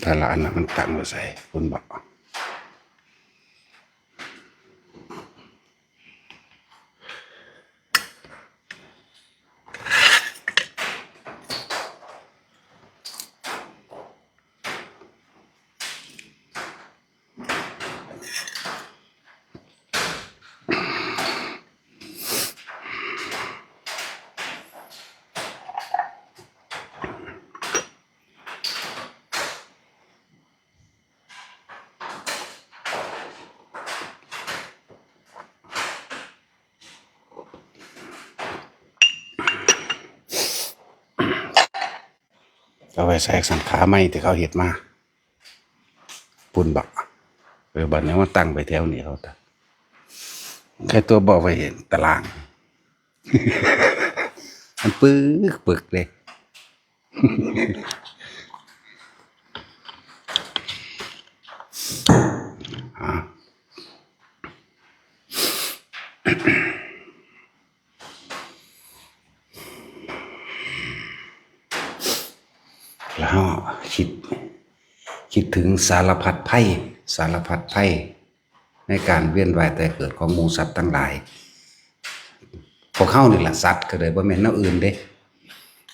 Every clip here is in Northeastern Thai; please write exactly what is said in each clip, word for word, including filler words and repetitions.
แต่ละอันน่ะมันตั้งไว้ใส่คุณบอก เอาไว้ใส่สันขาไม้ที่เขาเฮ็ดมา ปุ่นบัก เออ บัดนี้มาตั้งไปแถวนี้เขาตะ ใครตัวบอกไปเห็นตาราง มันปึกปึกเลย อ่ะ แล้วคิด คิดถึงสารพัดภัย สารพัดภัย ในการเวียนว่ายตายเกิดของหมู่สัตว์ทั้งหลาย พวกเฮานี่แหละสัตว์ก็เลยบ่แม่นแนวอื่นเด้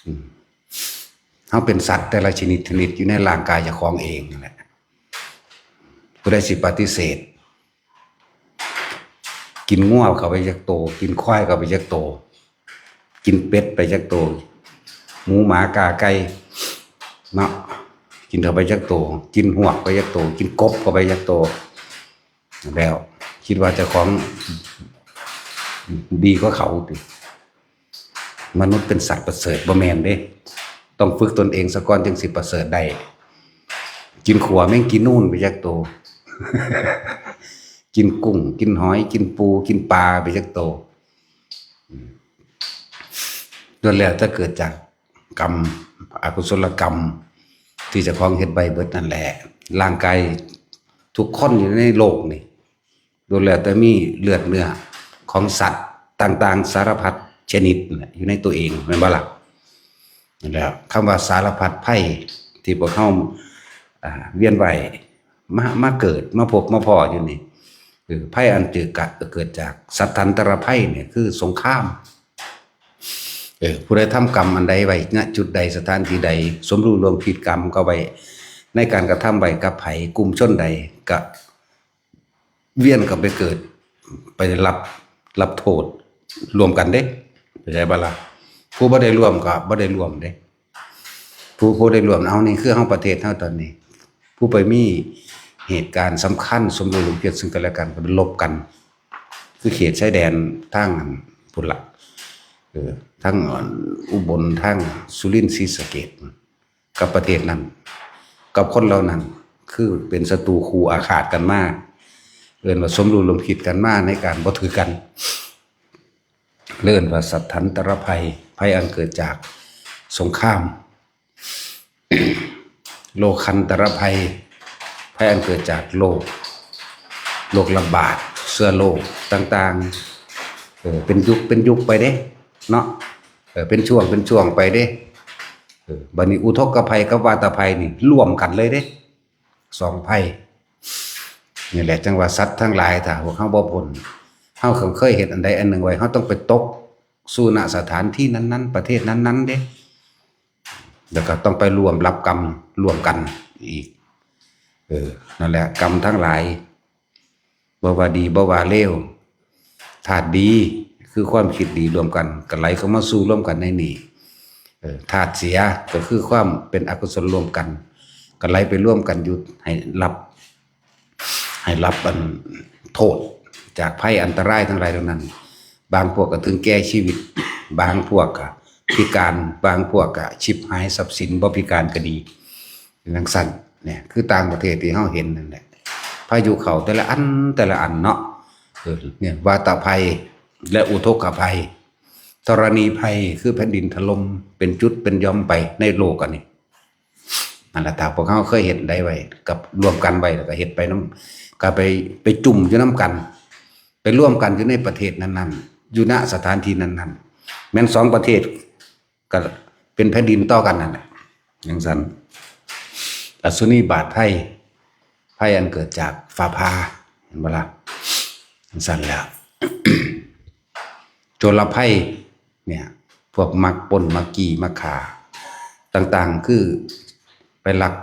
อืม เฮาเป็นสัตว์แต่ละชนิดชนิดอยู่ในร่างกายเจ้าของเองนั่นแหละ ผู้ใดสิปฏิเสธ กินงัวเข้าไปจักโต กินควายเข้าไปจักโต กินเป็ดไปจักโต หมูหมากาไก่ เนาะ กินเข้าไปจักโต กินฮวกไปจักโต กินกบเข้าไปจักโต แล้วคิดว่าเจ้าของดีกว่าเขาติ มนุษย์เป็นสัตว์ประเสริฐ บ่แม่นเด้ ต้องฝึกตนเองซะก่อนจึงสิประเสริฐได้ กินขัวแม่งกินนู่นไปจักโต กินกุ้ง กินหอย กินปู กินปลาไปจักโต อืม ล้วนแล้วแต่เกิดจากกรรม อกุศลกรรม ที่เจ้าของเฮ็ดไว้เบิดนั่นแหละ ร่างกายทุกคนอยู่ในโลกนี่ ล้วนแล้วแต่มีเลือดเนื้อของสัตว์ต่างๆ สารพัดชนิดนั่นแหละ อยู่ในตัวเอง แม่นบ่ล่ะ? นั่นแหละ คำว่าสารพัดภัยที่พวกเฮา อ่า เวียนว่าย มา มาเกิด มาพบ มาพ้ออยู่นี่ เออ ภัยอันเกิดกะ เกิดจากสัตถันตรภัยเนี่ย คือสงคราม เออ ผู้ใดทำกรรมอันใดไว้ ณ จุดใด สถานที่ใด สมรู้ร่วมคิดกรรมก็ไว้ ในการกระทำไว้กับไผ กลุ่มชนใด ก็เวียนก็ไปเกิด ไปรับ รับโทษ ร่วมกันเด้ เข้าใจบ่ล่ะ? ผู้บ่ได้ร่วมก็บ่ได้ร่วมเด้ ผู้ ผู้ได้ร่วม เอา นี่คือเฮา ประเทศเฮาตอนนี้ ผู้ไปมีเหตุการณ์สำคัญ สมรู้ร่วมคิดซึ่งกันและกัน ก็ไปรบกัน คือเขตชายแดนทางอันพุ้นละ เออ ทางอันอุบล ทางสุรินทร์ ศรีสะเกษ กับประเทศนั้น กับคนเหล่านั้น คือเป็นศัตรูคู่อาฆาตกันมา เอิ้นว่าสมรู้ร่วมคิดกันมาในการบ่ถือกัน เอิ้นว่าสัตถันตรภัย ภัยอันเกิดจากสงคราม โลคันตรภัย ภัยอันเกิดจากโรค โรคระบาด เชื้อโรคต่างๆ เออ เป็นยุค เป็นยุคไปเด้ เนาะ เออ เป็นช่วง เป็นช่วงไปเด้ เออ บัดนี้อุทกภัยกับวาตภัยนี่ร่วมกันเลยเด้ สองภัย นี่แหละ จั่งว่าสัตว์ทั้งหลาย ถ้าพวกเฮาบ่พ้น เฮาคันเคยเฮ็ดอันใดอันหนึ่งไว้ เฮาต้องไปตกสู่ ณ สถานที่นั้นๆ ประเทศนั้นๆ เด้ แล้วก็ต้องไปร่วมรับกรรมร่วมกันอีก เออ นั่นแหละ กรรมทั้งหลาย บ่ว่าดีบ่ว่าเลว ธาตุดีคือความคิดดีร่วมกัน ก็ไหลเข้ามาสู่ร่วมกันในนี้ เออ ธาตุเสียก็คือความเป็นอกุศลร่วมกัน ก็ไหลไปร่วมกันอยู่ ให้รับ ให้รับอันโทษจากภัยอันตรายทั้งหลายเหล่านั้น บางพวกก็ถึงแก่ชีวิต บางพวกก็พิการ บางพวกก็ฉิบหายทรัพย์สิน บ่พิการก็ดี จั่งซั้น เนี่ย คือต่างประเทศที่เฮาเห็นนั่นแหละ พายุเข้าแต่ละอัน แต่ละอันเนาะ เออ เนี่ย วาตภัย และอุทกภัย ธรณีภัย คือแผ่นดินถล่มเป็นจุดเป็นหย่อมไปในโลกอันนี้ นั่นแหละ ถ้าพวกเฮาเคยเฮ็ดได้ไว้ กับร่วมกันไว้ แล้วก็เฮ็ดไปนำ ก็ไป ไปจุ่มอยู่นำกัน ไปร่วมกันอยู่ในประเทศนั้นๆ อยู่ ณ สถานที่นั้นๆ แม่นสองประเทศ ก็เป็นแผ่นดินต่อกันนั่นแหละ จั่งซั้น อสุนีบาทไพร ไพรอันเกิดจากฟ้าผ่า เห็นบ่ล่ะ? จั่งซั้นแหล้ว โจรภัยเนี่ย พวกมักปล้น มักจี้ มักฆ่า ต่างๆ คือไปลัก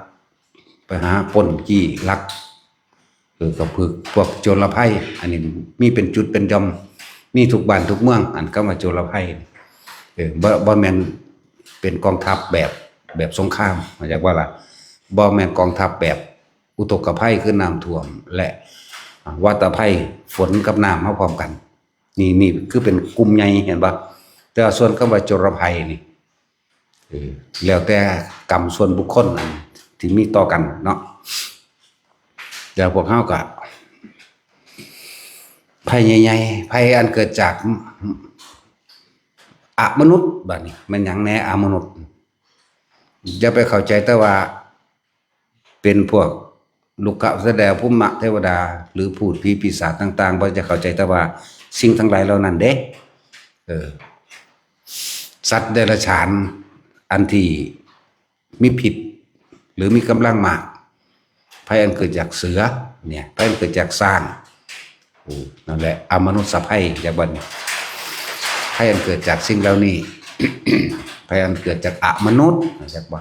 ไปหาปล้นจี้ลัก เออ ก็คือพวกโจรภัย อันนี้มีเป็นจุดเป็นหย่อม มีทุกบ้านทุกเมือง อันคำว่าโจรภัย เออ บ่ บ่แม่นเป็นกองทัพแบบ แบบสงคราม เข้าใจบ่ล่ะ? บ่แม่นกองทัพแบบอุทกภัย คือน้ำท่วม และ อ่า วาตภัย ฝนกับน้ำมาพร้อมกัน นี่ นี่คือเป็นกลุ่มใหญ่ เห็นบ่? แต่ว่าส่วนคำว่าโจรภัยนี่ เออ แล้วแต่กรรมส่วนบุคคลอันที่มีต่อกันเนาะ แล้วพวกเฮาก็ ภัยใหญ่ๆ ภัยอันเกิดจากอมนุษย์ บัดนี้แม่นหยังแหน่ อมนุษย์? อย่าไปเข้าใจแต่ว่า เป็นพวกรุกขะ สัตว์แด ภูมะ เทวดา หรือพูดผีปีศาจต่างๆ บ่จะเข้าใจแต่ว่าสิ่งทั้งหลายเหล่านั้นเด้ เออ สัตว์เดรัจฉานอันที่มีพิษ หรือมีกำลังมาก ภัยอันเกิดจากเสือ เนี่ย ภัยอันเกิดจากช้าง โอ้ นั่นแหละ อมนุษย์ภัย จากบัดนี้ ภัยอันเกิดจากสิ่งเหล่านี้ ภัยอันเกิดจากอมนุษย์ จากบ่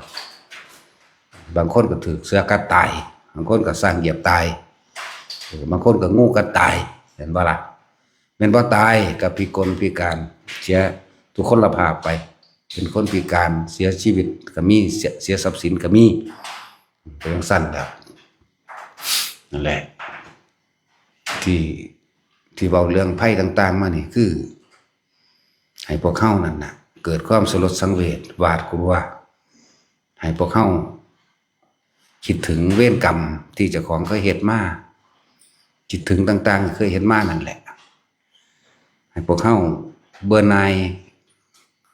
บางคนก็ถืกเสือกัดตาย บางคนก็ช้างเหยียบตาย เออ บางคนก็งูกัดตาย เห็นบ่ล่ะ? แม่นบ่ ตายก็พิกลพิการ เสียทุกขลภาพไป เป็นคนพิการ เสียชีวิตก็มี เสีย เสียทรัพย์สินก็มี เป็นจั่งซั้นแหละ นั่นแหละ ที่ ที่เว้าเรื่องภัยต่างๆ มานี่ คือ ให้พวกเฮานั่นน่ะ เกิดความสลดสังเวช หวาดกลัว ให้พวกเฮาคิดถึงเวรกรรมที่เจ้าของเคยเฮ็ดมา คิดถึงต่างๆ ที่เคยเฮ็ดมานั่นแหละ ให้พวกเฮาเบื่อหน่าย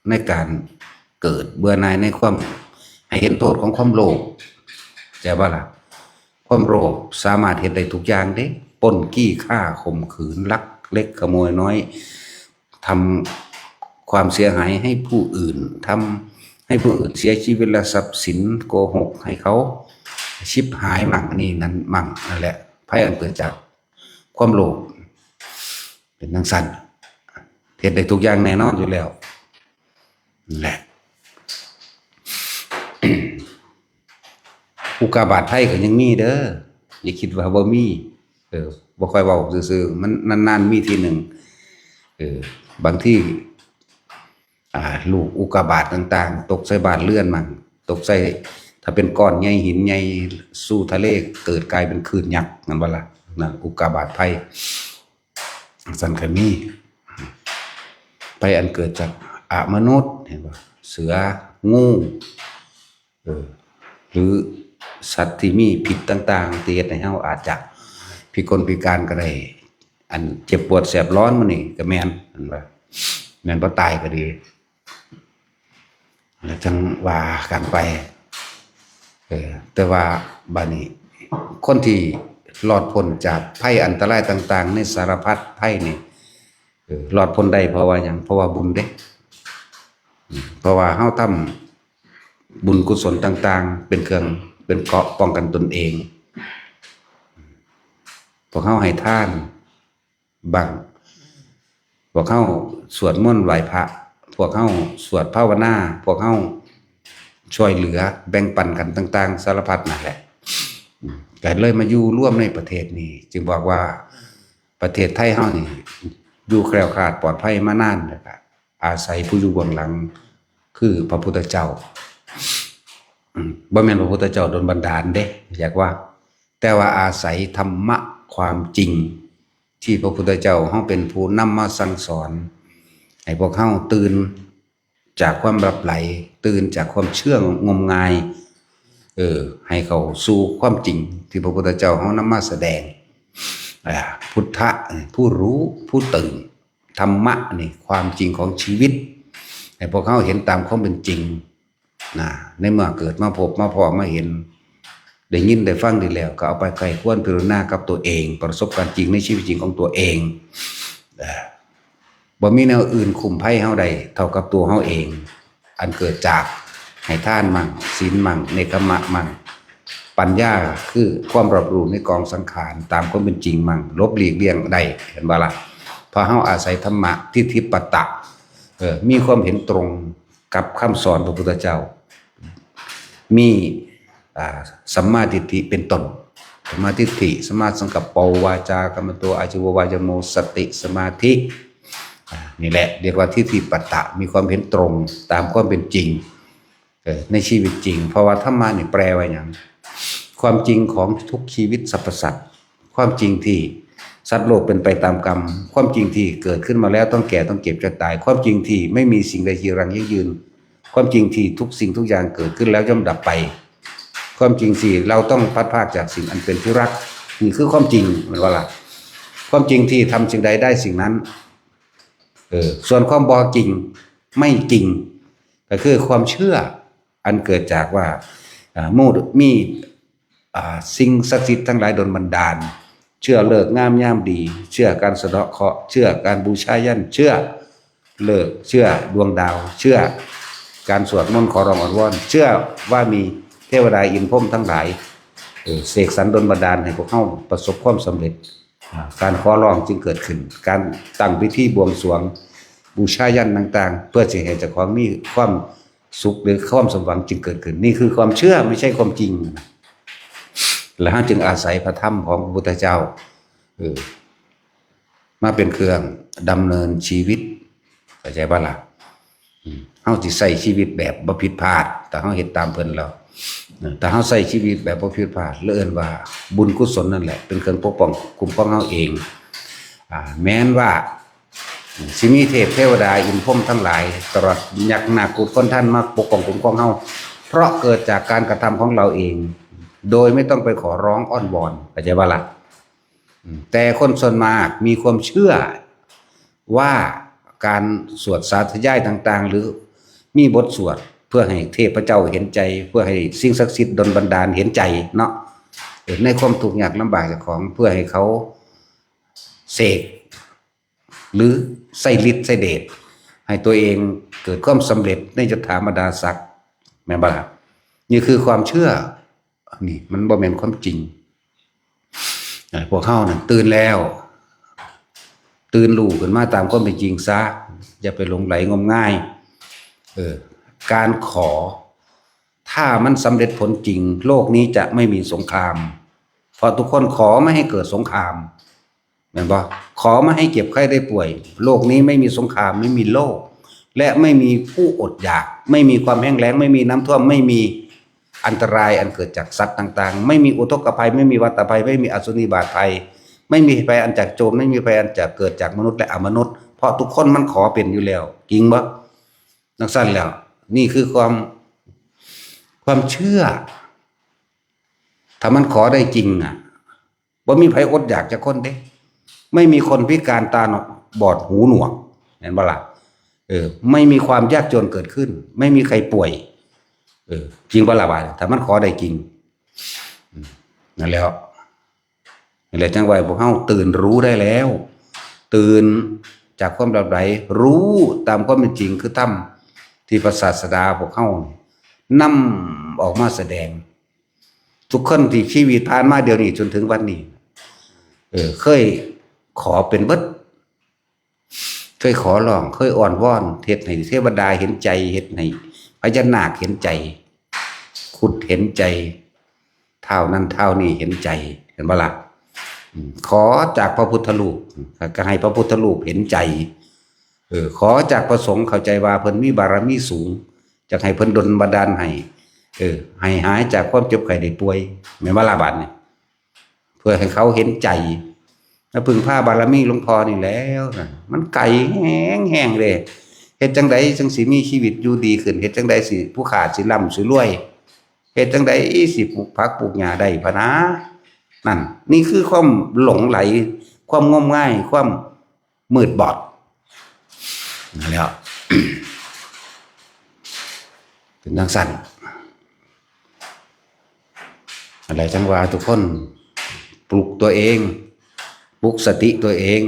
ในการเกิด เบื่อหน่ายในความ ให้เห็นโทษของความโลภ เข้าใจบ่ล่ะ? ความโลภสามารถเฮ็ดได้ทุกอย่างเด้ ปล้น จี้ ฆ่า ข่มขืน ลักเล็กขโมยน้อย ทำความเสียหายให้ผู้อื่น ทำให้ผู้อื่นเสียชีวิตและทรัพย์สิน โกหกให้เขาฉิบหายมั่ง อันนี้นั้นมั่ง นั่นแหละ ภัยอันเกิดจากความโลภ เป็นจั่งซั้น เฮ็ดได้ทุกอย่างแน่นอนอยู่แล้ว นั่นแหละ อุกกาบาตภัยก็ยังมีเด้อ อย่าคิดว่าบ่มี เออ บ่ค่อยเว้าซื่อๆ มันนานๆ มีทีหนึ่ง เออ บางที อ่า ลูกอุกกาบาตต่างๆ ตกใส่บ้านเรือนมั่ง ตกใส่ ถ้าเป็นก้อนใหญ่ หินใหญ่ สู่ทะเล เกิดกลายเป็นคลื่นยักษ์ นั่นบ่ล่ะ นั่นอุกกาบาตภัย จั่งซั้นก็มี ภัยอันเกิดจากอมนุษย์ เห็นบ่ เสือ งู เออ หรือสัตว์ที่มีพิษต่างๆ ที่เฮ็ดให้เฮาอาจจะพิกลพิการก็ได้ อันเจ็บปวดแสบร้อนมื้อนี้ก็แม่น เห็นบ่ แม่นบ่ ตายก็ดี แล้วจั่งว่ากันไป เออ แต่ว่าบัดนี้ คนที่รอดพ้นจากภัยอันตรายต่างๆ ในสารพัดภัยนี่ เออ รอดพ้นได้เพราะว่าหยัง? เพราะว่าบุญเด้ อืม เพราะว่าเฮาทำบุญกุศลต่างๆ เป็นเครื่อง เป็นเกราะป้องกันตนเอง พวกเฮาให้ทานบ้าง พวกเฮาสวดมนต์ไหว้พระ พวกเฮาสวดภาวนา พวกเฮาช่วยเหลือแบ่งปันกันต่างๆ สารพัดนั่นแหละ อืม ก็เลยมาอยู่รวมในประเทศนี้ จึงบอกว่าประเทศไทยเฮานี่อยู่แคล้วคลาดปลอดภัยมานานแล้วก็อาศัยผู้อยู่เบื้องหลัง คือพระพุทธเจ้า อืม บ่แม่นพระพุทธเจ้าดลบันดาลเด้ อยากว่า แต่ว่าอาศัยธรรมะความจริง ที่พระพุทธเจ้าเฮาเป็นผู้นำมาสั่งสอน ให้พวกเฮาตื่นจากความหลับไหล ตื่นจากความเชื่องมงาย เออ ให้เข้าสู่ความจริงที่พระพุทธเจ้าเฮานำมาแสดง อ่า พุทธะ ผู้รู้ ผู้ตื่น ธรรมะนี่ความจริงของชีวิต ให้พวกเฮาเห็นตามความเป็นจริง นะ ในเมื่อเกิดมาพบมาพ้อมาเห็น ได้ยินได้ฟังดีแล้ว ก็เอาไปใคร่ครวญพิจารณากับตัวเอง ประสบการณ์จริงในชีวิตจริงของตัวเอง เอ่อ บ่มีแนวอื่นคุ้มภัยเฮาได้เท่ากับตัวเฮาเอง อันเกิดจากให้ทานมั่ง ศีลมั่ง เนกขัมมะมั่ง ปัญญาคือความรอบรู้ในกองสังขารตามความเป็นจริงมั่ง หลบหลีกเลี่ยงได้ เห็นบ่ล่ะ เพราะเฮาอาศัยธรรมะ ทิฏฐิปัตตะ เออ มีความเห็นตรงกับคำสอนพระพุทธเจ้า มี อ่า สัมมาทิฏฐิเป็นต้น สัมมาทิฏฐิ สัมมาสังกัปโป วาจากัมมันโต อาชีโว วายโม สติ สมาธิ อ่า นี่แหละเรียกว่าทิฏฐิปัตตะ มีความเห็นตรงตามความเป็นจริง เออ ในชีวิตจริง เพราะว่าธรรมะนี่แปลว่าหยัง ความจริงของทุกชีวิตสรรพสัตว์ ความจริงที่สัตว์โลกเป็นไปตามกรรม ความจริงที่เกิดขึ้นมาแล้วต้องแก่ต้องเจ็บจะตาย ความจริงที่ไม่มีสิ่งใดจีรังยั่งยืน ความจริงที่ทุกสิ่งทุกอย่างเกิดขึ้นแล้วย่อมดับไป ความจริงที่เราต้องพลัดพรากจากสิ่งอันเป็นที่รัก นี่คือความจริง แม่นบ่ล่ะ ความจริงที่ทำสิ่งใดได้สิ่งนั้น เออ ส่วนความบ่จริง ไม่จริง ก็คือความเชื่ออันเกิดจากว่า อ่า มูด มี อ่า สิ่งศักดิ์สิทธิ์ทั้งหลายดลบันดาล เชื่อฤกษ์งามยามดี เชื่อการสะเดาะเคราะห์ เชื่อการบูชายัญ เชื่อฤกษ์ เชื่อดวงดาว เชื่อการสวดมนต์ขอร้องอ้อนวอน เชื่อว่ามีเทวดาอินทร์พรหมทั้งหลาย เออ เสกสรรดลบันดาลให้พวกเฮาประสบความสำเร็จ อ่า การขอร้องจึงเกิดขึ้น การตั้งพิธีบวงสรวง บูชายัญต่างๆ เพื่อสิให้เจ้าของมีความสุขหรือความสมหวังจึงเกิดขึ้น นี่คือความเชื่อ ไม่ใช่ความจริง แล้วเฮาจึงอาศัยพระธรรมของพระพุทธเจ้า เออ มาเป็นเครื่องดำเนินชีวิต เข้าใจบ่ล่ะ อืม เฮาสิใช้ชีวิตแบบบ่ผิดพลาด แต่เฮาเฮ็ดตามเพิ่นแล้ว เออ แต่เฮาใช้ชีวิตแบบบ่ผิดพลาด แล้วเอิ้นว่าบุญกุศลนั่นแหละ เป็นเครื่องปกป้องคุ้มครองเฮาเอง อ่า แม้นว่า สิมีเทพเทวดาอินทร์พรหมทั้งหลาย ตลอดยักษ์นาคครุฑก้อนท่านมาปกป้องคุ้มครองเฮา เพราะเกิดจากการกระทำของเราเอง โดยไม่ต้องไปขอร้องอ้อนวอน เข้าใจบ่ล่ะ อืม แต่คนส่วนมากมีความเชื่อว่าการสวดสาธยายต่างๆ หรือมีบทสวดเพื่อให้เทพเจ้าเห็นใจ เพื่อให้สิ่งศักดิ์สิทธิ์ดลบันดาลเห็นใจเนาะ เออ ในความทุกข์ยากลำบากเจ้าของ เพื่อให้เขาเสก หรือใช้ฤทธิ์ใช้เดช ให้ตัวเองเกิดความสำเร็จในยศถาบรรดาศักดิ์ แม่นบ่ล่ะ นี่คือความเชื่อ นี่มันบ่แม่นความจริง อ่า พวกเฮานั่นตื่นแล้ว ตื่นรู้ขึ้นมาตามความเป็นจริงซะ อย่าไปหลงไหลงมงาย เออ การขอ ถ้ามันสำเร็จผลจริง โลกนี้จะไม่มีสงคราม เพราะทุกคนขอไม่ให้เกิดสงคราม แม่นบ่ ขอไม่ให้เจ็บไข้ได้ป่วย โลกนี้ไม่มีสงคราม ไม่มีโรค และไม่มีผู้อดอยาก ไม่มีความแห้งแล้ง ไม่มีน้ำท่วม ไม่มีอันตรายอันเกิดจากสัตว์ต่างๆ ไม่มีอุทกภัย ไม่มีวัฏภัย ไม่มีอสุนิบาตภัย ไม่มีภัยอันจากโจร ไม่มีภัยอันจากเกิดจากมนุษย์และอมนุษย์ เพราะทุกคนมันขอเป็นอยู่แล้ว จริงบ่ จั่งซั้นแล้ว นี่คือความ ความเชื่อ ถ้ามันขอได้จริงน่ะ บ่มีไผอดอยากจักคนเด้ ไม่มีคนพิการตาบอดหูหนวก เห็นบ่ล่ะ เออ ไม่มีความยากจนเกิดขึ้น ไม่มีใครป่วย เออ จริงบ่ล่ะบาดนี้ ถ้ามันขอได้จริง อืม นั่นแหล้ว นั่นแหละจั่งว่าพวกเฮาตื่นรู้ได้แล้ว ตื่นจากความหลับไหล รู้ตามความเป็นจริงคือธรรมที่พระศาสดาพวกเฮานำออกมาแสดง ทุกคนที่ชีวิตผ่านมาเดี๋ยวนี้จนถึงวันนี้ เออ เคยขอเป็นเบิด เคยขอร้อง เคยอ้อนวอน เฮ็ดให้เทวดาเห็นใจ เฮ็ดให้พญานาคเห็นใจ ครุฑเห็นใจ ท้าวนั่นท้าวนี่เห็นใจ เห็นบ่ล่ะ อืม ขอจากพระพุทธรูป ก็ให้พระพุทธรูปเห็นใจ เออ ขอจากพระสงฆ์ เข้าใจว่าเพิ่นมีบารมีสูง จักให้เพิ่นดลบันดาลให้ เออ ให้หายจากความเจ็บไข้ได้ป่วย แม่นบ่ล่ะบาดนี้ เพื่อให้เขาเห็นใจ แล้วพึ่งพาบารมีหลวงพ่อนี่แล้วนะ มันไกลแฮงๆ เด้ เฮ็ดจั่งใดจั่งสิมีชีวิตอยู่ดีขึ้น เฮ็ดจั่งใดสิผู้ข้าสิร่ำสิรวย เฮ็ดจั่งใดสิปลูกผักปลูกหญ้าได้พะนะ นั่น นี่คือความหลงไหล ความงมงาย ความมืดบอด นั่นแหละ เป็นจั่งซั้น อะไรจั่งว่าทุกคนปลุกตัวเอง ปลุกสติตัวเอง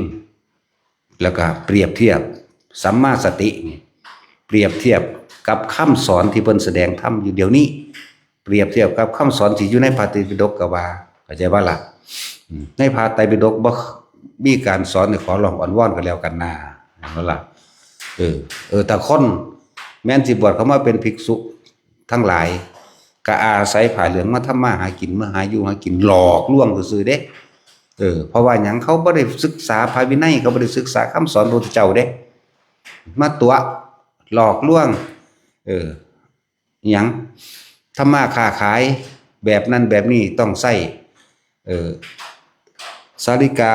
แล้วก็เปรียบเทียบสัมมาสตินี่ เปรียบเทียบกับคำสอนที่เพิ่นแสดงธรรมอยู่เดี๋ยวนี้ เปรียบเทียบกับคำสอนที่อยู่ในพระไตรปิฎกก็ว่า เข้าใจบ่ล่ะ? อืม ในพระไตรปิฎกบ่มีการสอนให้ขอร้องอ้อนวอนกันแล้วกันนา เห็นบ่ล่ะ? เออ เออ แต่คนแม้นสิบวชเข้ามาเป็นภิกษุทั้งหลาย ก็อาศัยผ้าเหลืองมาทำมาหากิน มาหาอยู่หากิน หลอกลวงซื่อๆเด้ เออ เพราะว่าหยัง เขาบ่ได้ศึกษาพระวินัย เขาบ่ได้ศึกษาคำสอนพระพุทธเจ้าเด้ มาตั๋ว หลอกลวง เออ หยัง ทำมาค้าขายแบบนั้นแบบนี้ต้องใช้ เออ สาริกา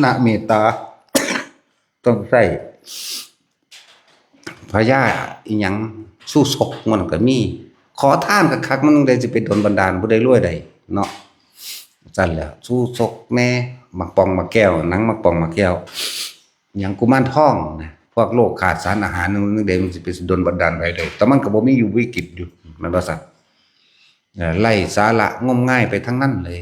นะเมตตา ต้องใช้ พญาอิหยัง สู้ชกมันก็มี ขอทานคักๆ มันได้สิไปดลบันดาลผู้ใดรวยได้เนาะ ซั่นแหละ สู้ชกแน่ หมากปองหมากแก้ว หนังหมากปองหมากแก้ว หยังกุมารทองนะ พวกโรคขาดสารอาหารนั่นเด้ มันสิไปดลบันดาลไผได้ แต่มันก็บ่มีอยู่วิกฤตอยู่ แม่นบ่ซั่น? เอ่อ ไร้สาระงมงายไปทั้งนั้นเลย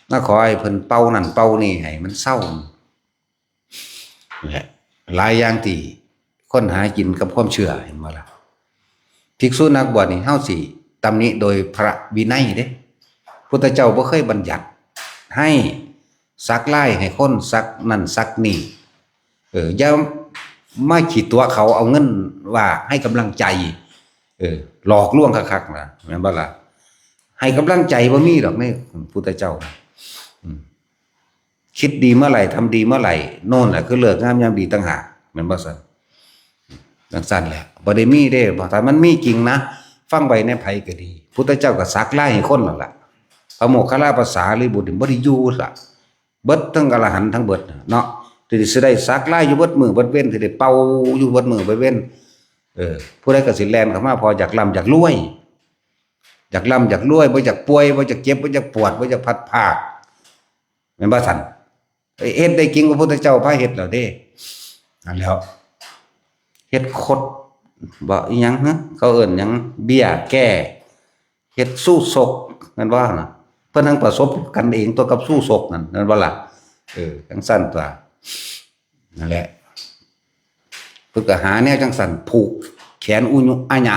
มาขอให้เพิ่นเป่านั่นเป่านี่ให้มันเซา นี่แหละ หลายอย่างที่คนหากินกับความเชื่อ เห็นบ่ล่ะ? ภิกษุนักบวชนี่ เฮาสิตำหนิโดยพระวินัยเด้ พุทธเจ้าบ่เคยบัญญัติให้สักลายให้คน สักนั่นสักนี่ เออ อย่ามาขี้ตั๋วเขาเอาเงินว่าให้กำลังใจ เออ หลอกลวงคักๆนะ แม่นบ่ล่ะ? ให้กำลังใจบ่มีดอกในพุทธเจ้านะ อืม คิดดีเมื่อไหร่ ทำดีเมื่อไหร่ โน่นแหละคือฤกษ์งามยามดีต่างหาก แม่นบ่ซั่น? จั่งซั่นแหละ บ่ได้มีเด้ ถ้ามันมีจริงนะ ฟังไว้แน่ ไผก็ดี พุทธเจ้าก็สักลายให้คนนั่นล่ะ พระโมคคัลลาภาษารีบุตรนี่บ่ได้อยู่ล่ะ เบิดทั้งอรหันต์ทั้งเบิดเนาะ ที่สิได้สักลายอยู่เบิดมื้อเบิดเว็น ที่ได้เป่าอยู่เบิดมื้อเบิดเว็น เออ ผู้ใดก็สิแล่นเข้ามา เพราะอยากร่ำอยากรวย อยากร่ำอยากรวย บ่อยากป่วย บ่อยากเจ็บ บ่อยากปวด บ่อยากพลัดพราก แม่นบ่ซั่น? เอ้ย เฮ็ดได้จริง พระพุทธเจ้าพาเฮ็ดแล้วเด้ นั่นแหล้ว เฮ็ดคด บ่ อิหยังฮะ เขาเอิ้นหยัง เบี้ยแก้ เฮ็ดสู้ชก แม่นบ่น่ะ? เพิ่นทั้งประสบกันเองตัวกับสู้ชกนั่น แม่นบ่ล่ะ? เออ จั่งซั่นตัว นั่นแหละ เพิ่นก็หาแนวจั่งซั่น ผูกแขนอุญุอาญะ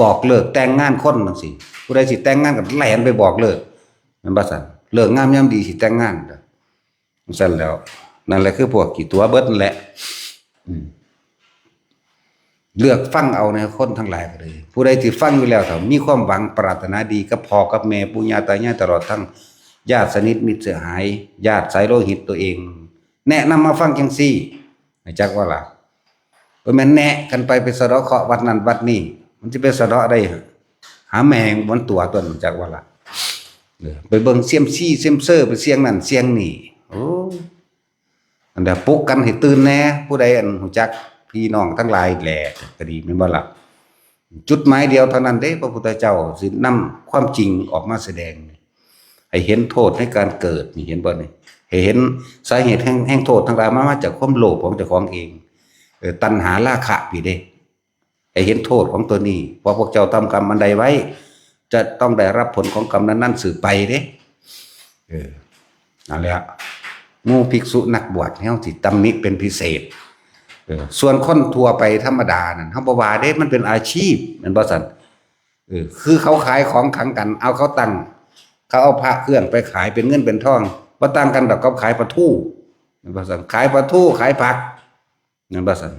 บอกเลิกแต่งงานคนจั่งซี้ ผู้ใดสิแต่งงานก็แล่นไปบอกเลิก แม่นบ่ซั่น? ฤกษ์งามยามดีสิแต่งงาน จั่งซั่นแหล้ว นั่นแหละคือพวกขี้ตั๋วเบิดนั่นแหละ อืม เลือกฟังเอานะ คนทั้งหลายก็เลย ผู้ใดที่ฟังอยู่แล้ว ถ้ามีความหวังปรารถนาดีกับพ่อกับแม่ ปู่ย่าตายาย ตลอดทั้งญาติสนิทมิตรสหาย ญาติสายโลหิตตัวเอง แนะนำมาฟังจั่งซี้ รู้จักบ่ล่ะ? บ่แม่นแนะกันไป ไปสะเดาะเคราะห์วัดนั้นวัดนี้ มันสิไปสะเดาะได้ หาแม่งมันตั๋วตัวนั้น รู้จักบ่ล่ะ? เออ ไปเบิ่งเซียมซีเซียมเซอ ไปเสี่ยงนั่นเสี่ยงนี่ โอ้ อันเดียวปลุกกันให้ตื่นแน่ ผู้ใดอันรู้จักพี่น้องทั้งหลายแหละ ก็ดีแม่นบ่ล่ะ? จุดหมายเดียวเท่านั้นเด้ พระพุทธเจ้าสินำความจริงออกมาแสดง ให้เห็นโทษในการเกิดนี่ เห็นบ่นี่? ให้เห็นสาเหตุแห่ง แห่งโทษทั้งหลายมา มาจากความโลภของเจ้าของเอง เออ ตัณหาราคะพี้เด้ ให้เห็นโทษของตัวนี้ ว่าพวกเจ้าทำกรรมอันใดไว้ จะต้องได้รับผลของกรรมนั้นๆสืบไปเด้ เออ นั่นแหละ หมู่ภิกษุนักบวชเฮาสิตำหนิเป็นพิเศษ เออ ส่วนคนทั่วไปธรรมดานั่น เฮาบ่ว่าเด้ มันเป็นอาชีพ แม่นบ่ซั่น? เออ คือเขาขายของขังกัน เอาเขาตั้ง เขาเอาพระเครื่องไปขายเป็นเงินเป็นทอง บ่ต่างกันดอกกับขายปลาทู แม่นบ่ซั่น? ขายปลาทู ขายผัก แม่นบ่ซั่น?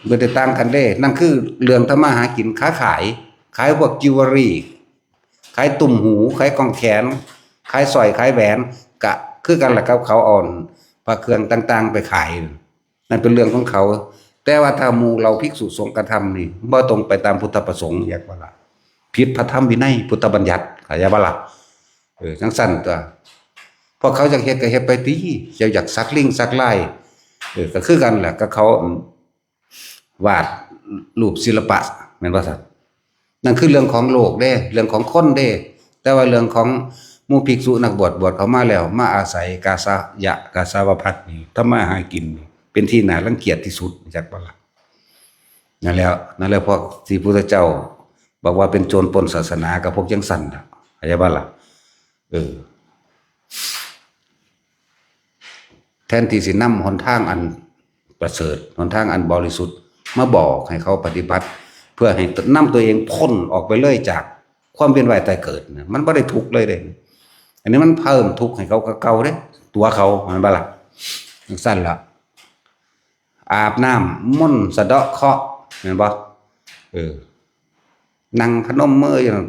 บ่ได้ต่างกันเด้ นั่นคือเรื่องทำมาหากิน ค้าขาย ขายพวกจิวเวลรี่ ขายตุ้มหู ขายกองแขน ขายสร้อย ขายแหวน ก็คือกันล่ะครับ เขาเอาพระเครื่องต่างๆไปขาย นั่นเป็นเรื่องของเขา แต่ว่าถ้าหมู่เราภิกษุสงฆ์กระทำนี่ บ่ตรงไปตามพุทธประสงค์ เรียกว่าละ ผิดพระธรรมวินัย พุทธบัญญัติ เข้าใจบ่ล่ะ? เออ จั่งซั่นตั๊ว พวกเขาอยากเฮ็ดก็เฮ็ดไปติ เจ้าอยากสักลิงสักลาย เออ ก็คือกันแหละ กับเขา อืม วาดรูปศิลปะ แม่นบ่ซั่น? นั่นคือเรื่องของโลกเด้ เรื่องของคนเด้ แต่ว่าเรื่องของหมู่ภิกษุนักบวช บวชเข้ามาแล้ว มาอาศัยกาสยะ กาสาวพัสตร์นี่ ทำมาหากินนี่ เป็นที่น่ารังเกียจที่สุด รู้จักบ่ล่ะ? นั่นแหละ นั่นแหละพวกที่พุทธเจ้าบอกว่าเป็นโจรปล้นศาสนา กับพวกจั่งซั่นน่ะ เข้าใจบ่ล่ะ? เออ แทนที่สินำหนทางอันประเสริฐ หนทางอันบริสุทธิ์ มาบอกให้เขาปฏิบัติ เพื่อให้นำตัวเองพ้นออกไปเลยจากความเวียนว่ายตายเกิดนะ มันบ่ได้ทุกข์เลยเด้ อันนี้มันเพิ่มทุกข์ให้เขากว่าเก่าเด้ ตัวเขา แม่นบ่ล่ะ จั่งซั้นล่ะ อาบน้ำมนต์สะเดาะเคราะห์ แม่นบ่ เออ นั่งพนมมืออยู่นั่น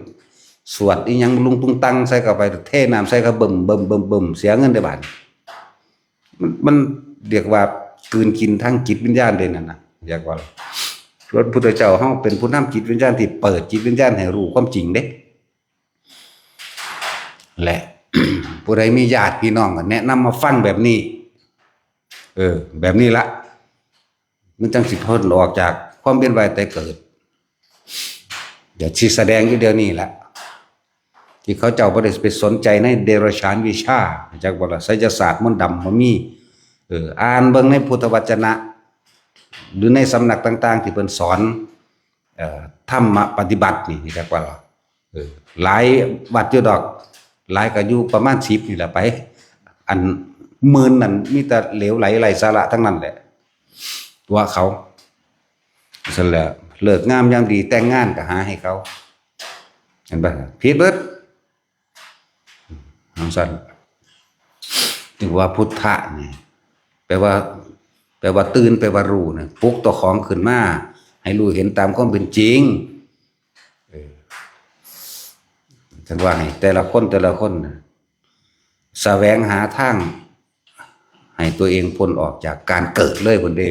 สวดอีหยังลุงตุงตังใส่เข้าไป เทน้ำใส่เข้า บึ้มบึ้มบึ้มบึ้ม เสียเงินได้บาด มัน มันเรียกว่ากลืนกินทั้งจิตวิญญาณเลยนั่นนะ เรียกว่า พระพุทธเจ้าเฮาเป็นผู้นำจิตวิญญาณที่เปิดจิตวิญญาณให้รู้ความจริงเด้ และ ผู้ใดมีญาติพี่น้องก็แนะนำมาฟังแบบนี้ เออ แบบนี้ละ มันจั่งสิพ้นออกจากความเวียนว่ายตายเกิด เดี๋ยวสิแสดงอยู่เดี๋ยวนี้ละ ที่เขาเจ้าบ่ได้ไปสนใจในเดรัจฉานวิชา จักบ่ล่ะ ไสยศาสตร์มนต์ดำบ่มี เออ อ่านเบิ่งในพุทธวจนะ หรือในสำนักต่างๆ ที่เพิ่นสอน เอ่อ ธรรมปฏิบัตินี่ จักบ่ล่ะ เออ หลายวัดอยู่ดอก หลายก็อยู่ประมาณสิบนี่แหละไป อันหมื่นนั่นมีแต่เหลวไหลไร้สาระทั้งนั้นแหละ ตัวเขา ซั่นแหละ ฤกษ์งามยามดีแต่งงานก็หาให้เขา เห็นปะ ผิดเบิด จั่งซั้น จึงว่าพุทธะนี่ แปลว่า แปลว่าตื่น แปลว่ารู้นะ ปลุกตัวของขึ้นมา ให้รู้เห็นตามความเป็นจริง เออ จั่งว่าให้แต่ละคน แต่ละคนนะ แสวงหาทาง ให้ตัวเองพ้นออกจากการเกิดเลยพุ้นเด้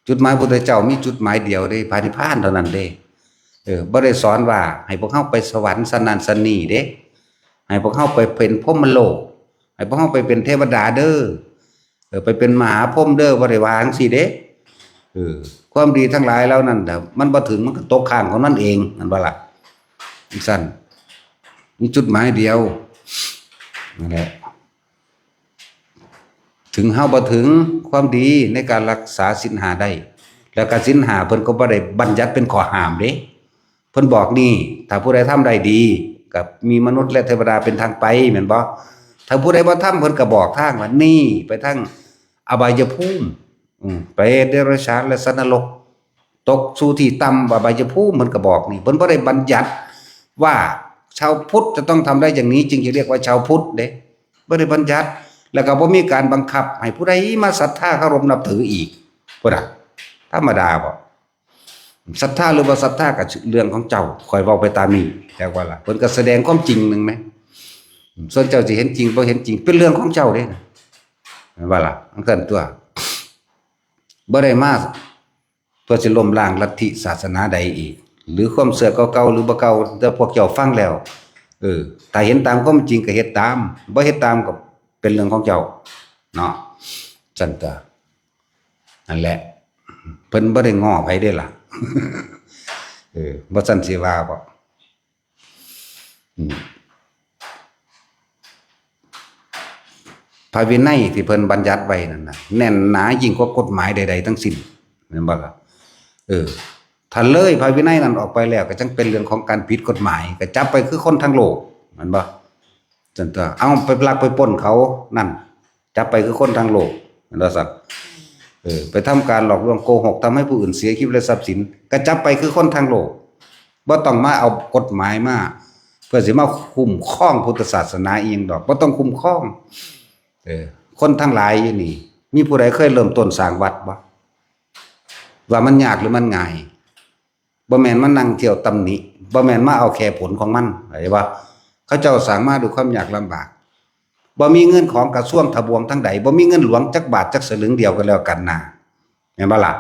จุดหมายพุทธเจ้ามีจุดหมายเดียวเด้ พระนิพพานเท่านั้นเด้ เออ บ่ได้สอนว่าให้พวกเฮาไปสวรรค์ซั้นนั้นซั้นนี้เด้ ให้พวกเฮาไปเป็นพรหมโลก ให้พวกเฮาไปเป็นเทวดาเด้อ เออ ไปเป็นมหาพรหมเด้อ บ่ได้ว่าจั่งซี้เด้ เออ ความดีทั้งหลายเหล่านั้นน่ะ มันบ่ถึง มันก็ตกค้างของมันเอง แม่นบ่ล่ะ จั่งซั้น มีจุดหมายเดียว นั่นแหละ ถึงเฮาบ่ถึงความดีในการรักษาศีลห้าได้ แล้วก็ศีลห้าเพิ่นก็บ่ได้บัญญัติเป็นข้อห้ามเด้ เพิ่นบอกนี่ ถ้าผู้ใดทำได้ดี ก็มีมนุษย์และเทวดาเป็นทางไป แม่นบ่ ถ้าผู้ใดบ่ทำ เพิ่นก็บอกทางว่า นี่ ไปทางอบายภูมิ อืม เปรต เดรัจฉาน และสัตว์นรก ตกสู่ที่ต่ำ อบายภูมิ เพิ่นก็บอกนี่ เพิ่นบ่ได้บัญญัติว่าชาวพุทธจะต้องทำได้อย่างนี้ จึงจะเรียกว่าชาวพุทธเด้ บ่ได้บัญญัติ แล้วก็บ่มีการบังคับให้ผู้ใดมาศรัทธาเคารพนับถืออีก พุ้นน่ะ ธรรมดาบ่ ศรัทธาหรือบ่ศรัทธาก็เรื่องของเจ้า ข้อยเว้าไปตามนี้ จักว่าล่ะ เพิ่นก็แสดงความจริงหนึ่งแหม ส่วนเจ้าสิเห็นจริงบ่เห็นจริง เป็นเรื่องของเจ้าเด้ แม่นบ่ล่ะ จั่งซั้นตั๊ว บ่ได้มาเพื่อสิล้มล้างลัทธิศาสนาใดอีก หรือความเชื่อเก่าๆ หรือบ่เก่า แต่พวกเจ้าฟังแล้ว เออ ถ้าเห็นตามความจริงก็เฮ็ดตาม บ่เฮ็ดตามก็เป็นเรื่องของเจ้า เนาะ จั่งซั้นตั๊ว นั่นแหละ เพิ่นบ่ได้ง้อไผเด้ล่ะ เออ บ่ซั้นสิว่าบ่ อืม พระวินัยที่เพิ่นบัญญัติไว้นั่นน่ะ แน่นหนายิ่งกว่ากฎหมายใดๆ ทั้งสิ้น แม่นบ่ล่ะ เออ ถ้าเลยพระวินัยนั้นออกไปแล้ว ก็จั่งเป็นเรื่องของการผิดกฎหมาย ก็จับไปคือคนทั้งโลก แม่นบ่ จั่งตั๊ว เอาไปลักไปปล้นเขา นั่น จับไปคือคนทั้งโลก แม่นบ่ซั้น เออ ไปทำการหลอกลวงโกหก ทำให้ผู้อื่นเสียชีวิตและทรัพย์สิน ก็จับไปคือคนทั้งโลก บ่ต้องมาเอากฎหมายมา เพื่อสิมาคุ้มครองพุทธศาสนาอีหยังดอก บ่ต้องคุ้มครอง เออ คนทั้งหลายอยู่นี่ มีผู้ใดเคยเริ่มต้นสร้างวัดบ่ ว่ามันยากหรือมันง่าย บ่แม่นมานั่งเที่ยวตำหนิ บ่แม่นมาเอาแค่ผลของมัน เข้าใจบ่ เขาเจ้าสร้างมาด้วยความยากลำบาก บ่มีเงินของกระทรวงทบวงทางใด บ่มีเงินหลวงจักบาทจักสลึงเดียวก็แล้วกันนา แม่นบ่ล่ะ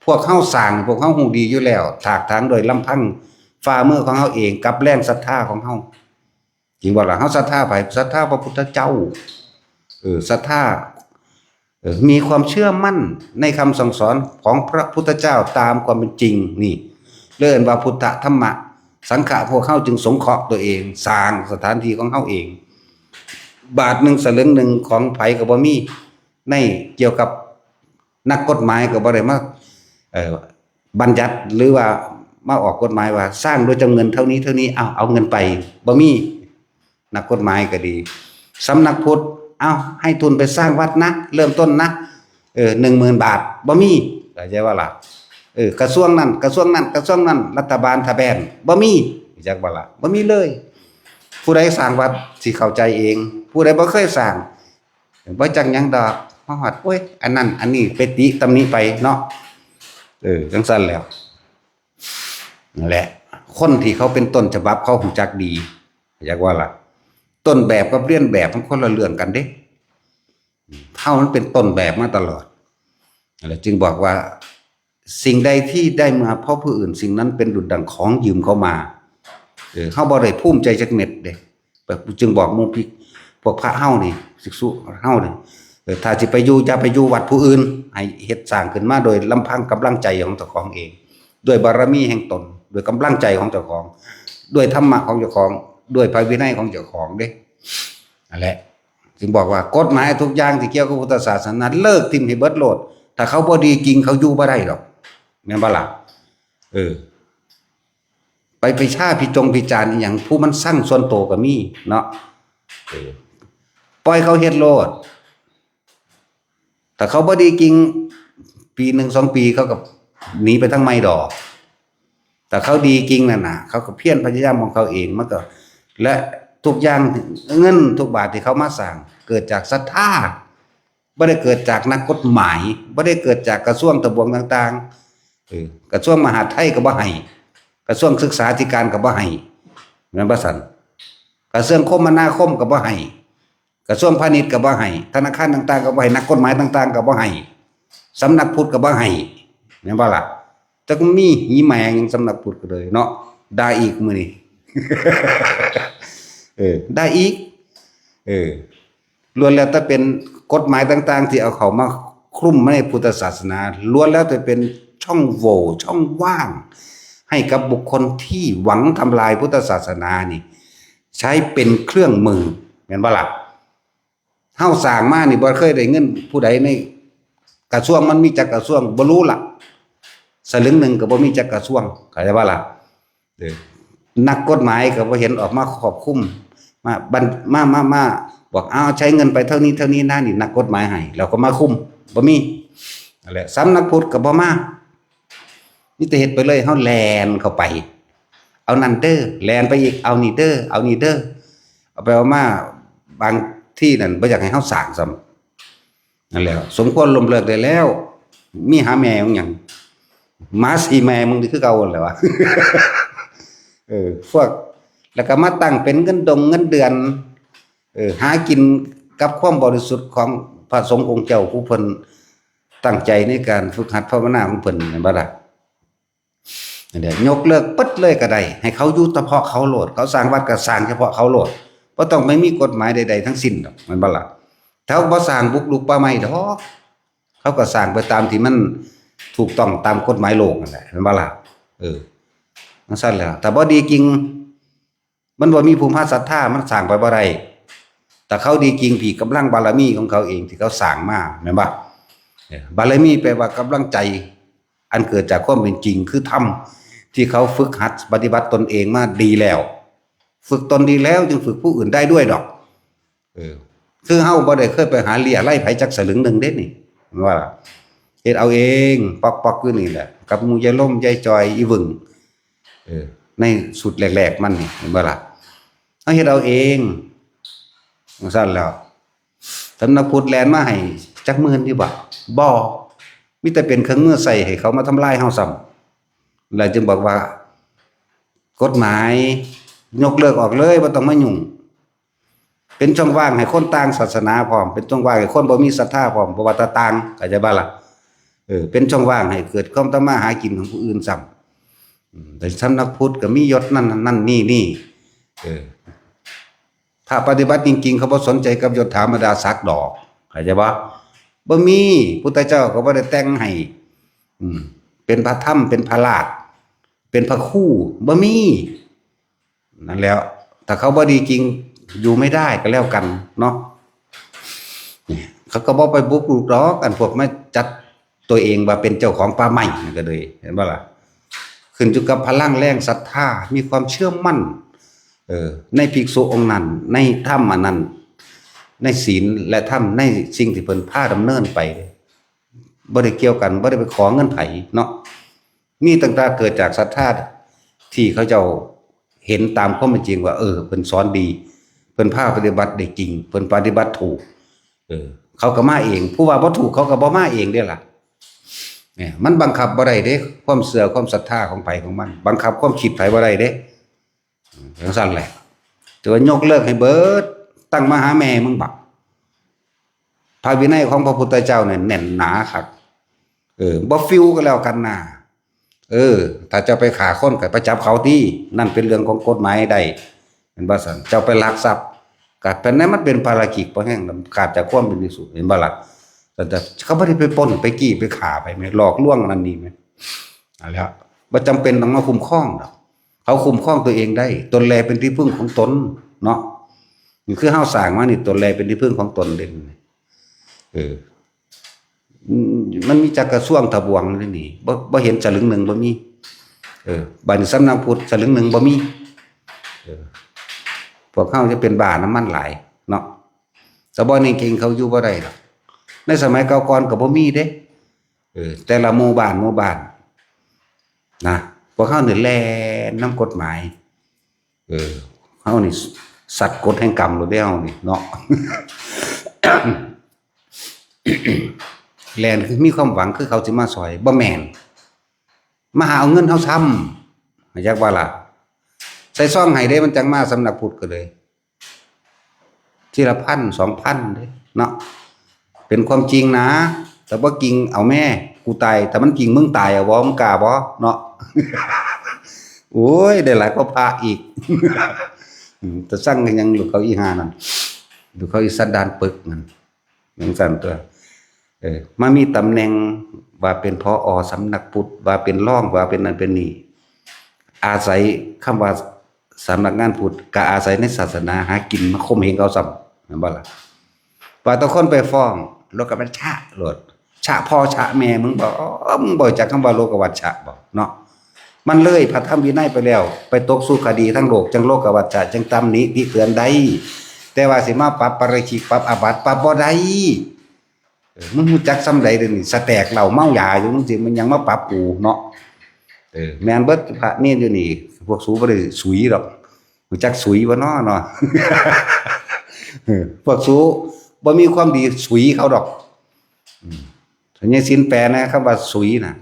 พวกเฮาสร้าง พวกเฮาฮู้ดีอยู่แล้ว ถากถางโดยลำพังฝ่ามือของเฮาเอง กับแรงศรัทธาของเฮา จริงบ่ล่ะ เฮาศรัทธาไผ ศรัทธาพระพุทธเจ้า เออ ศรัทธา เออ มีความเชื่อมั่นในคำสั่งสอนของพระพุทธเจ้าตามความเป็นจริง นี่ เรียกว่าพุทธ ธรรมะ สังฆะ พวกเฮาจึงสงเคราะห์ตัวเอง สร้างสถานที่ของเฮาเอง บาทหนึ่งสลึงหนึ่งของไผก็บ่มี ในเกี่ยวกับนักกฎหมายก็บ่ได้มา เอ่อ บัญญัติหรือว่ามาออกกฎหมายว่าสร้างด้วยจำนวนเท่านี้เท่านี้ เอา เอาเงินไป บ่มี นักกฎหมายก็ดี สำนักพุทธ เอา ให้ทุนไปสร้างวัดนะ เริ่มต้นนะ เออ หนึ่งหมื่นบาท บ่มี เข้าใจบ่ล่ะ เออกระทรวงนั้นกระทรวงนั้นกระทรวงนั้นรัฐบาลทะแบนบ่มีจักบ่ละบ่มีเลย ผู้ใดสร้างวัดสิเข้าใจเอง ผู้ใดบ่เคยสร้างบ่จักหยังดอกมาฮอดโอ้ยอันนั้นอันนี้ไปติตำหนิไปเนาะเออจังซั่นแล้วนั่นแหละคนที่เขาเป็นต้นฉบับเขาฮู้จักดีจักว่าล่ะต้นแบบกับเลียนแบบมันคนละเรื่องกันเด้เฮามันเป็นต้นแบบมาตลอดนั่นแหละจึงบอกว่า สิ่งใดที่ได้มาเพราะผู้อื่นสิ่งนั้นเป็นดุจดั่งของยืมเข้ามาเออเฮาบ่ได้ภูมิใจจักเม็ดเด้จึงบอกหมู่พี่พวกพระเฮานี่ภิกษุเฮานี่เออถ้าสิไปอยู่อย่าไปอยู่วัดผู้อื่นให้เฮ็ดสร้างขึ้นมาโดยลำพังกำลังใจของเจ้าของเองด้วยบารมีแห่งตนด้วยกำลังใจของเจ้าของด้วยธรรมะของเจ้าของด้วยพระวินัยของเจ้าของเด้นั่นแหละจึงบอกว่ากฎหมายทุกอย่างที่เกี่ยวกับพุทธศาสนาเลิกถิ่มให้เบิดโลดถ้าเขาบ่ดีจริงเขาอยู่บ่ได้ดอกแม่นบ่ล่ะเออ ไปไปชาพิจงพิจารณ์อหย่างผู้มันสั่งส่วนโตก็มีเนาะเออปล่อยเขาเฮ็ดโลดถ้าเขาบ่ดีจริงปีหนึ่งสองปีเขาก็หนีไปทางใหม่ดอกถ้าเขาดีจริงนั่นน่ะเขาก็เพียรพยายามของเขาเองมันก็และทุกอย่างเงินทุกบาทที่เขามาสร้างเกิดจากศรัทธาบ่ได้เกิดจากนักกฎหมายบ่ได้เกิดจากกระทรวงทบวงต่างๆเออกระทรวงมหาดไทยก็บ่ให้กระทรวงศึกษาธิการก็บ่ให้แม่นบ่ซั่นกระทรวงคมนาคมก็บ่ให้ กระทรวงพาณิชย์ก็บ่ให้ธนาคารต่างๆก็บ่ให้นักกฎหมายต่างๆก็บ่ให้สำนักพุทธก็บ่ให้แม่นบ่ล่ะจักมีหีแมงสำนักพุทธก็เลยเนาะด่าอีกมื้อนี้เออด่าอีกเออล้วนแล้วแต่เป็นกฎหมายต่างๆที่เอาเข้ามาคลุมในพุทธศาสนาล้วนแล้วแต่เป็นช่องโหว่ช่องว่างให้กับบุคคลที่หวังทำลายพุทธศาสนานี่ ใช้เป็นเครื่องมือแม่นบ่ล่ะเฮาสร้างมานี่บ่เคยได้เงินผู้ใดในกระทรวงมันมีจักกระทรวงบ่รู้ล่ะสลึงหนึ่งก็บ่มีจักกระทรวงเข้าใจบ่ล่ะเออนักกฎหมายก็บ่เห็นออกมาควบคุมมาบันมามามาบอกเอาใช้เงินไปเท่านี้เท่านี้นะนี่นักกฎหมายให้เราก็มาคุมบ่มีนั่นแหละสำนักพุทธก็บ่มา นี่จะเห็ดไปเลยเขาแลนเข้าไป เอานั่นเด้อแลนไปอีกเอานี่เด้อเอานี่เด้อเอาไปเอามาบางที่นั่นไม่อยากให้เขาสร้างซ้ำนั่นแหละสมควรล้มเลิกได้แล้ว มีหาแม่ของหยังหมาสีแม่มึงนี่คือเก่าแหละวะเออพวกแล้วก็มาตั้งเป็นเงินดงเงินเดือนเออหากินกับความบริสุทธิ์ของพระสงฆ์องค์เจ้าผู้เพิ่นตั้งใจในการฝึกหัดภาวนาของเพิ่นนั่นบ่ล่ะ นั่นแหละยกเลิกปึ๊ดเลยก็ได้ ให้เขาอยู่เฉพาะเขาโลด เขาสร้างวัดก็สร้างเฉพาะเขาโลดบ่ต้องไปมีกฎหมายใดๆทั้งสิ้นดอกแม่นบ่ล่ะถ้าบ่สร้างบุกรุกป่าไม้ดอกเขาก็สร้างไปตามที่มันถูกต้องตามกฎหมายโลกนั่นแหละแม่นบ่ล่ะเออจั่งซั่นแหละถ้าบ่ดีจริง มันบ่มีผู้มาศรัทธามันสร้างไปบ่ได้ถ้าเขาดีจริงที่กำลังบารมีของเขาเองที่เขาสร้างมาแม่นบ่เออบารมีแปลว่ากำลังใจ อันเกิดจากความเป็นจริงคือธรรมที่เขาฝึกหัดปฏิบัติตนเองมาดีแล้ว ฝึกตนดีแล้วจึงฝึกผู้อื่นได้ด้วยดอก เออ คือเฮาบ่ได้เคยไปหาเลี้ยไล่ไผจักสลึงหนึ่งเด้นี่แม่นบ่ล่ะเฮ็ดเอาเองปอกๆอยู่นี่แหละกับหมู่ยายลมยายจอยอีหวึงเออ ในสุดแรกๆมันนี่แม่นบ่ล่ะเฮาเฮ็ดเอาเองจั่งซั่นแล้วสำนักพุทธแล่นมาให้จักหมื่นอยู่บ่บ่มีแต่เป็นเครื่องมือใช้ให้เขามาทำลายเฮาซ้ำแล้วจึงบอกว่า กฎหมายยกเลิกออกเลยบ่ต้องมายุ่ง เป็นช่องว่างให้คนต่างศาสนาพร้อมเป็นช่องว่างให้คนบ่มีศรัทธาพร้อมบ่ว่าแต่ต่างเข้าใจบ่ล่ะเออเป็นช่องว่างให้เกิดความทำมาหากินของผู้อื่นซ้ำอืมแต่สำนักพุทธก็มียศนั่นนั่นนี่นี่เออพระปฏิบัติจริงๆเขาบ่สนใจกับยศถาบรรดาศักดิ์ดอกเข้าใจบ่บ่มีพุทธเจ้าก็บ่ได้แต่งให้อืมเป็นพระธรรมเป็นพระราชเป็นพระครูบ่มี นั่นแหล้วถ้าเขาบ่ดีจริงอยู่ไม่ได้ก็แล้วกันเนาะนี่เขาก็บ่ไปบุกรุกดอกอันพวกมาจัดตัวเองว่าเป็นเจ้าของป่าไม้นั่นก็เลยเห็นบ่ล่ะขึ้นอยู่กับพลังแรงศรัทธามีความเชื่อมั่นเออในภิกษุองค์นั้นในธรรมอันนั้นในศีลและธรรมในสิ่งที่เพิ่นพาดำเนินไปบ่ได้เกี่ยวกันบ่ได้ไปขอเงินไผเนาะ นี่ตั้งแต่เกิดจากศรัทธาที่เขาเจ้าเห็นตามความเป็นจริงว่า เออเพิ่นสอนดี เพิ่นพาปฏิบัติได้จริง เพิ่นปฏิบัติถูก เออ เขาก็มาเอง ผู้ว่าบ่ถูกเขาก็บ่มาเองเด้ล่ะ เนี่ยมันบังคับบ่ได้เด้ ความเชื่อความศรัทธาของไผของมัน บังคับความคิดไผบ่ได้เด้ จังซั่นแหละแต่ว่ายกเลิกให้เบิด ตั้งมาหาแม่มึงบัก พระวินัยของพระพุทธเจ้าเนี่ยแน่นหนาคัก เออบ่ฟิวก็แล้วกันนะ เออ ถ้าเจ้าไปฆ่าคนก็ไปจับเขาติ นั่นเป็นเรื่องของกฎหมายได้ เห็นบ่ซั่น เจ้าไปลักทรัพย์ ก็เป็นนั้นมันเป็นปาราชิก เพราะแห่งขาดจากความเป็นภิกษุ เห็นบ่ล่ะ แต่เขาบ่ได้ไปปล้นไปจี้ไปฆ่าไปแหม หลอกลวงนั่นนี่แหม นั่นแหละ บ่จำเป็นต้องมาคุ้มครองดอก เขาคุ้มครองตัวเองได้ ตนแลเป็นที่พึ่งของตน เนาะ นี่คือเฮาสร้างมานี่ ตนแลเป็นที่พึ่งของตนเด้ เออ อืม มันมีจักกระทรวงทบวงนี่นี่ บ่ บ่เห็นสลึงหนึ่งบ่มี เออ บัดนี้สำนักพุทธสลึงหนึ่งบ่มี เออ พวกเฮาจะเป็นบ้านำมันหลาย เนาะ แต่บ่นี่เก่งเขาอยู่บ่ได้ดอก ในสมัยเก่าก่อนก็บ่มีเด้ เออ แต่ละหมู่บ้านหมู่บ้าน นะ พวกเฮานี่แล่นนำกฎหมาย เออ เฮานี่สัตว์กฎแห่งกรรมโลดเด้เฮานี่เนาะ แล่นคือมีความหวังคือเขาสิมาซ่อย บ่แม่น มาหาเอาเงินเฮาซ้ำ จักว่าล่ะ ใส่ซองให้เด้ มันจั่งมาสำนักพุทธก็เลย ทีละพัน สองพันเด้ เนาะ เป็นความจริงนะ แต่บ่จริงเอาแม่ กูตาย ถ้ามันจริงมึงตายเอาบ่ มึงกล้าบ่ เนาะ โอ้ย ได้หลายกว่าพระอีก อืม แต่สั่งกันยังลูกเขาอีห่านั่น ลูกเขาอีสันดานปึกนั่น จังซั่นตัว เออ มามีตำแหน่งว่าเป็น ผอ สำนักพุทธ ว่าเป็นรอง ว่าเป็นนั่นเป็นนี่ อาศัยคำว่าสำนักงานพุทธ ก็อาศัยในศาสนาหากินมาข่มเหงเอาซ้ำ แม่นบ่ล่ะ ว่าแต่คนไปฟ้อง โลกวัชชะโลด ชะพ่อชะแม่มึงบ่ มึงบ่จักคำว่าโลกวัชชะบ่ เนาะ มันเลยพระธรรมวินัยไปแล้ว ไปตกสู่คดีทั้งโลก จั่งโลกวัชชะ จั่งตำหนิติเตือนได้ แต่ว่าสิมาปรับปาราชิก ปรับอาบัติ ปรับบ่ได้ เออ มึงรู้จักส่ำใดเดี๋ยวนี้ สแตกเหล้าเมายาอยู่ มึงสิมันยังมาปรับกูเนาะ เออ แม่นเบิดพระเณรอยู่นี่ พวกสูบ่ได้สุยดอก รู้จักสุยบ่น้อเนาะ เออ พวกสูบ่มีความดีสุยเขาดอก อืม สัญญาศีลแปดนะ คำว่าสุยน่ะ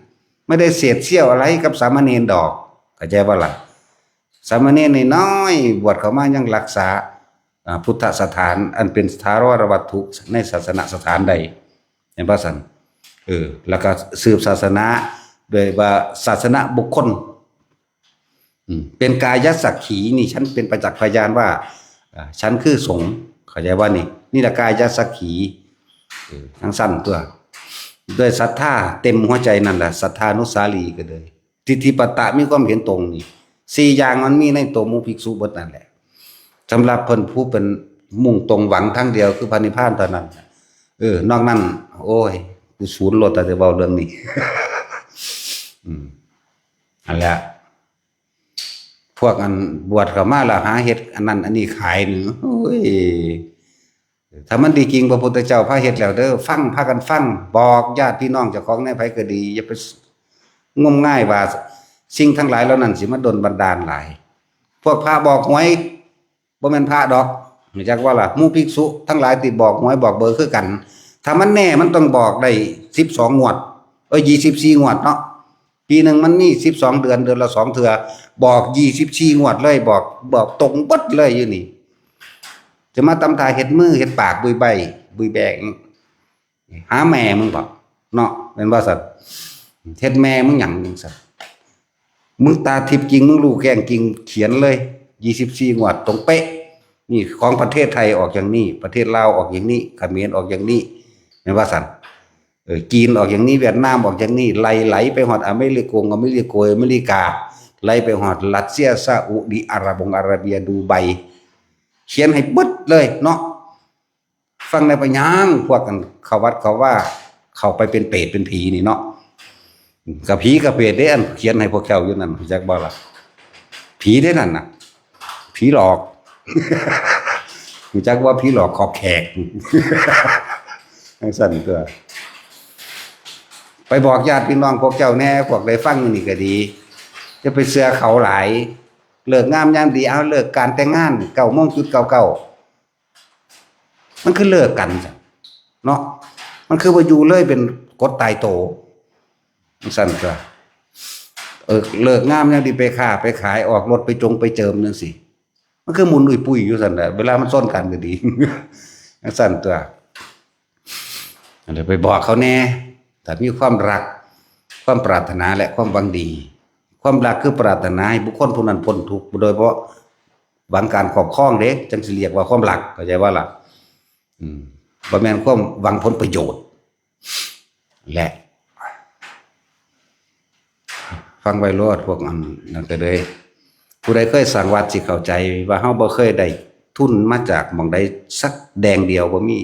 ไม่ได้เศษเสี้ยวอะไรกับสามเณรดอก เข้าใจบ่ล่ะ สามเณรนี่น้อย บวชเข้ามายังรักษา อ่า พุทธสถาน อันเป็นถาวรวัตถุในศาสนสถานใด เห็นบ่ซั่น เออ แล้วก็สืบศาสนา โดยว่าศาสนบุคคล อืม เป็นกายสักขี นี่ฉันเป็นประจักษ์พยานว่า อ่า ฉันคือสงฆ์ เข้าใจว่านี่ นี่แหละกายสักขี เออ จั่งซั่นตัว ด้วยศรัทธาเต็มหัวใจนั่นแหละ ศรัทธานุสาลีก็เลย ทิฏฐิปัตตะมีความเห็นตรงนี่ สี่อย่างมันมีในตัวหมู่ภิกษุเบิดนั่นแหละ สำหรับเพิ่นผู้เป็นมุ่งตรงหวังทางเดียวคือพระนิพพานเท่านั้น เออ นอกนั้น โอ้ย กูสูนโลดแต่จะเว้าเรื่องนี้ อืม นั่นแหละ พวกอันบวชเข้ามาแล้วหาเฮ็ดอันนั้นอันนี้ขายนี่ โอ้ย ถ้ามันดีจริงพระพุทธเจ้าพาเฮ็ดแล้วเด้อ ฟัง พากันฟัง บอกญาติพี่น้องเจ้าของในไผก็ดี อย่าไปงมงายว่าสิ่งทั้งหลายเหล่านั้นสิมาดลบันดาลหลาย พวกพระบอกหวย บ่แม่นพระดอก รู้จักว่าล่ะ หมู่ภิกษุทั้งหลายที่บอกหวยบอกเบอร์คือกัน ถ้ามันแน่มันต้องบอกได้สิบสองงวด เอ้ย ยี่สิบสี่งวดเนาะ ปีหนึ่งมันมีสิบสองเดือน เดือนละสองเทื่อ บอกยี่สิบสี่งวดเลย บอก บอกตรงเบิดเลยอยู่นี่ จะมาตำท่าเฮ็ดมือเฮ็ดปากบุยใบ บุยแบง หาแม่มึงบ่ เนาะ แม่นบ่ซั่น เฮ็ดแม่มึงหยังจั่งซั่น มึงตาทิพย์จริง มึงรู้แจ้งจริง เขียนเลย ยี่สิบสี่งวดตรงเป๊ะ นี่ของประเทศไทยออกอย่างนี้ ประเทศลาวออกอย่างนี้ เขมรออกอย่างนี้ แม่นบ่ซั่น เออ จีนออกอย่างนี้ เวียดนามออกอย่างนี้ ไล่ไหลไปฮอดอเมริกง อเมริโก อเมริกา ไล่ไปฮอดรัสเซีย ซาอุดิอาระบงอาระเบีย ดูไบ เขียนให้เบิดเลยเนาะ ฟังได้ปะยัง พวกกันเข้าวัดเข้าว่า เข้าไปเป็นเปรตเป็นผีนี่เนาะ กับผีกับเปรตเด้ อันเขียนให้พวกเจ้าอยู่นั่น รู้จักบ่ล่ะ ผีเด้นั่นน่ะ ผีหลอก รู้จักว่าผีหลอกขอบแขก จั่งซั่นตัว ไปบอกญาติพี่น้องพวกเจ้าแหน่ พวกได้ฟังอยู่นี่ก็ดี อย่าไปเชื่อเขาหลาย ฤกษ์งามยามดี เอาฤกษ์การแต่งงานเก้าโมงจุดเก้าเก้า มันคือฤกษ์กันจ้ะเนาะ มันคือว่าอยู่เลยเป็นกฎตายตัว มันสั่นจ้ะ เออ ฤกษ์งามยามดีไปค้าไปขาย ออกรถไปจงไปเจิมจังซี้ มันคือหมุนอุ้ยปุ้ยอยู่สั่นแหละ เวลามันซ้อนกันก็ดี มันสั่นตัว อันนี้ไปบอกเขาแหน่ ถ้ามีความรัก ความปรารถนาและความหวังดี ความรักคือปรารถนาให้บุคคลผู้นั้นพ้นทุกข์ โดยเฉพาะหวังการครอบครองเด้ จังสิเรียกว่าความรัก เข้าใจบ่ล่ะ อืม บ่แม่นความหวังผลประโยชน์ และ ฟังไว้โลดพวกอันนั้นก็เลย ผู้ใดเคยสร้างวัดสิเข้าใจว่าเฮาบ่เคยได้ทุนมาจากหม่องใดสักแดงเดียว บ่มี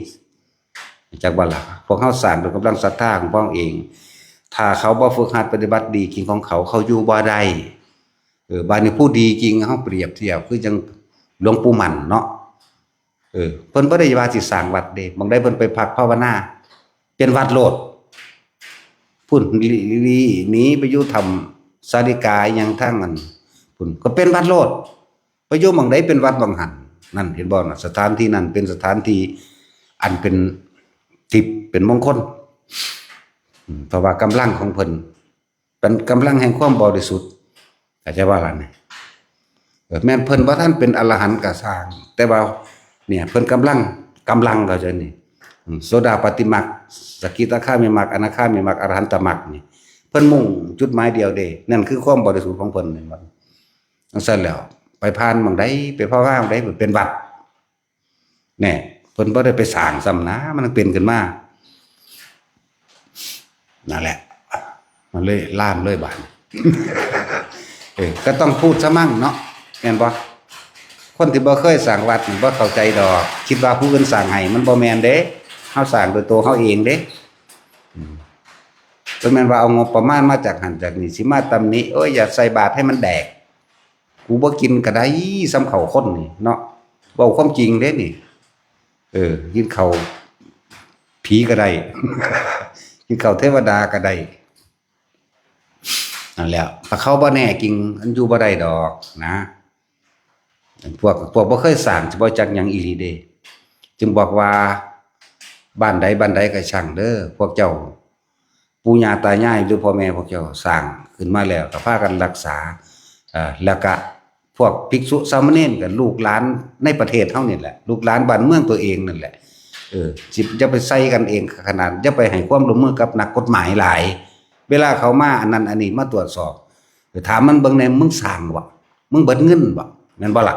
จักบ่ล่ะ พวกเฮาสร้างด้วยกำลังศรัทธาของพวกเฮาเอง ถ้าเขาบ่ฝึกหัดปฏิบัติดีจริงของเขา เขาอยู่บ่ได้ เออ บาดนี้ผู้ดีจริง เฮาเปรียบเทียบคือจั่งหลวงปู่มั่นเนาะ เออ เพิ่นบ่ได้ว่าสิสร้างวัดเด้ หม่องใดเพิ่นไปพักภาวนา เป็นวัดโลด พุ้น หลี หลี หนีไปอยู่ถ้ำสาลิกาอิหยังทางนั้น พุ้น ก็เป็นวัดโลด ไปอยู่หม่องใดเป็นวัดหม่องหั้น นั่นเห็นบ่น่ะ สถานที่นั้นเป็นสถานที่อันเป็นทิพย์เป็นมงคล อืม เพราะว่ากำลังของเพิ่น เป็นกำลังแห่งความบริสุทธิ์ เข้าใจบ่ล่ะนี่ เออ แม่นเพิ่นบ่ทันเป็นอรหันต์ก็ซ่าง แต่ว่า เนี่ย เพิ่นกำลัง กำลัง เข้าใจนี่ อืม โสดาปัตติมรรค สกิทาคามิมรรค อนาคามิมรรค อรหันตมรรคนี่ เพิ่นมุ่งจุดหมายเดียวเด้ นั่นคือความบริสุทธิ์ของเพิ่น แม่นบ่ จั่งซั้นแล้ว ไปผ่านหม่องใด ไปภาวนาหม่องใด เป็นวัด แน่ เพิ่นบ่ได้ไปสร้างซ้ำนะ มันเป็นขึ้นมา นั่นแหละ มันเลยลามเลยบาด เออ ก็ต้องพูดซะมั่งเนาะ แม่นบ่ คนที่บ่เคยสร้างวัดนี่บ่เข้าใจดอก คิดว่าผู้อื่นสร้างให้ มันบ่แม่นเด้ เฮาสร้างด้วยตัวเฮาเองเด้ อืม บ่แม่นว่าเอางบประมาณมาจากหั้นจากนี่ สิมาตำหนิ โอ้ย อย่าใส่บาตรให้มันแดก กูบ่กินก็ได้ ส่ำข้าวคนนี่เนาะ เว้าความจริงเด้นี่ เออ กินข้าวผีก็ได้ กินข้าวเทวดาก็ได้ นั่นแหละ ถ้าเขาบ่แน่จริง มันอยู่บ่ได้ดอกนะ พวก พวกบ่เคยสร้าง สิบ่จักหยังอีหลีเด้ จึงบอกว่า บ้านใดบ้านใดก็ช่างเด้อ พวกเจ้า ปู่ย่าตายายหรือพ่อแม่พวกเจ้าสร้างขึ้นมาแล้ว ก็พากันรักษา เอ่อ แล้วก็พวกภิกษุสามเณรก็ลูกหลานในประเทศเฮานี่แหละ ลูกหลานบ้านเมืองตัวเองนั่นแหละ เออ สิ อย่าไปใส่กันเองขนาด อย่าไปให้ความร่วมมือกับนักกฎหมายหลาย เวลาเขามาอันนั้นอันนี้มาตรวจสอบ เออ ถามมันเบิ่งแหน่ มึงสร้างบ่ มึงเบิดเงินบ่ แม่นบ่ล่ะ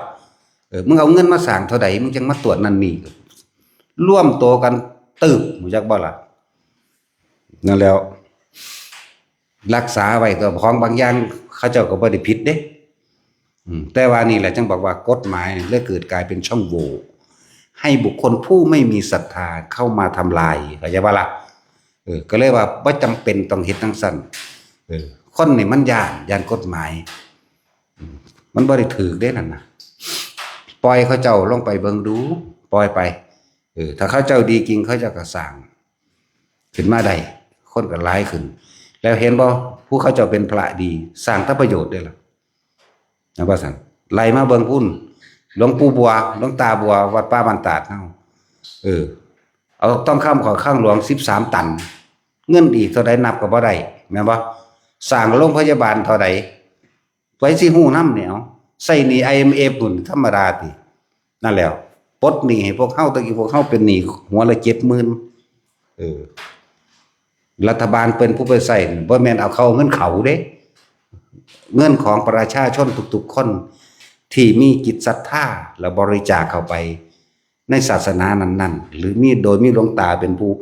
เออ มึงเอาเงินมาสร้างเท่าใด มึงจั่งมาตรวจนั่นนี่ รวมตัวกันตึบ รู้จักบ่ล่ะ นั่นแล้ว รักษาไว้ตัวของบางอย่าง เขาเจ้าก็บ่ได้ผิดเด้ อืม แต่ว่านี่แหละจั่งบอกว่ากฎหมายเลยเกิดกลายเป็นช่องโหว่ ให้บุคคลผู้ไม่มีศรัทธาเข้ามาทำลาย เข้าใจบ่ล่ะ เออ ก็เลยว่าบ่จำเป็นต้องเฮ็ดจั่งซั้น เออ คนนี่มันย้าน ย้านกฎหมาย อืม มันบ่ได้ถืกเด้นั่นน่ะ ปล่อยเขาเจ้าลงไปเบิ่งดู ปล่อยไป เออ ถ้าเขาเจ้าดีจริง เขาเจ้าก็สร้าง ขึ้นมาได้ คนก็หลายขึ้น แล้วเห็นบ่ ผู้เขาเจ้าเป็นพระดี สร้างแต่ประโยชน์เด้ล่ะ นะว่าซั่น ไล่มาเบิ่งพุ้น หลวงปู่บัว หลวงตาบัว วัดป่าบ้านตาดเฮา เออ เอาทองคำเข้าคลังหลวงสิบสามตัน เงินอีกเท่าใดนับก็บ่ได้ แม่นบ่ สร้างโรงพยาบาลเท่าใด ไผสิฮู้นำเนี่ย เอา ใส่หนี้ ไอเอ็มเอฟ พุ้น ธรรมดาติ นั่นแหล้ว ปลดหนี้ให้พวกเฮา ตะกี้พวกเฮาเป็นหนี้หัวละเจ็ดหมื่น เออ รัฐบาลเป็นผู้ไปใส่ บ่แม่นเอาเข้าเงินเขาเด้ เงินของประชาชนทุกๆคน ที่มีจิตศรัทธา และบริจาคเข้าไปในศาสนานั้นๆ หรือมี โดยมีหลวงตาเป็นผู้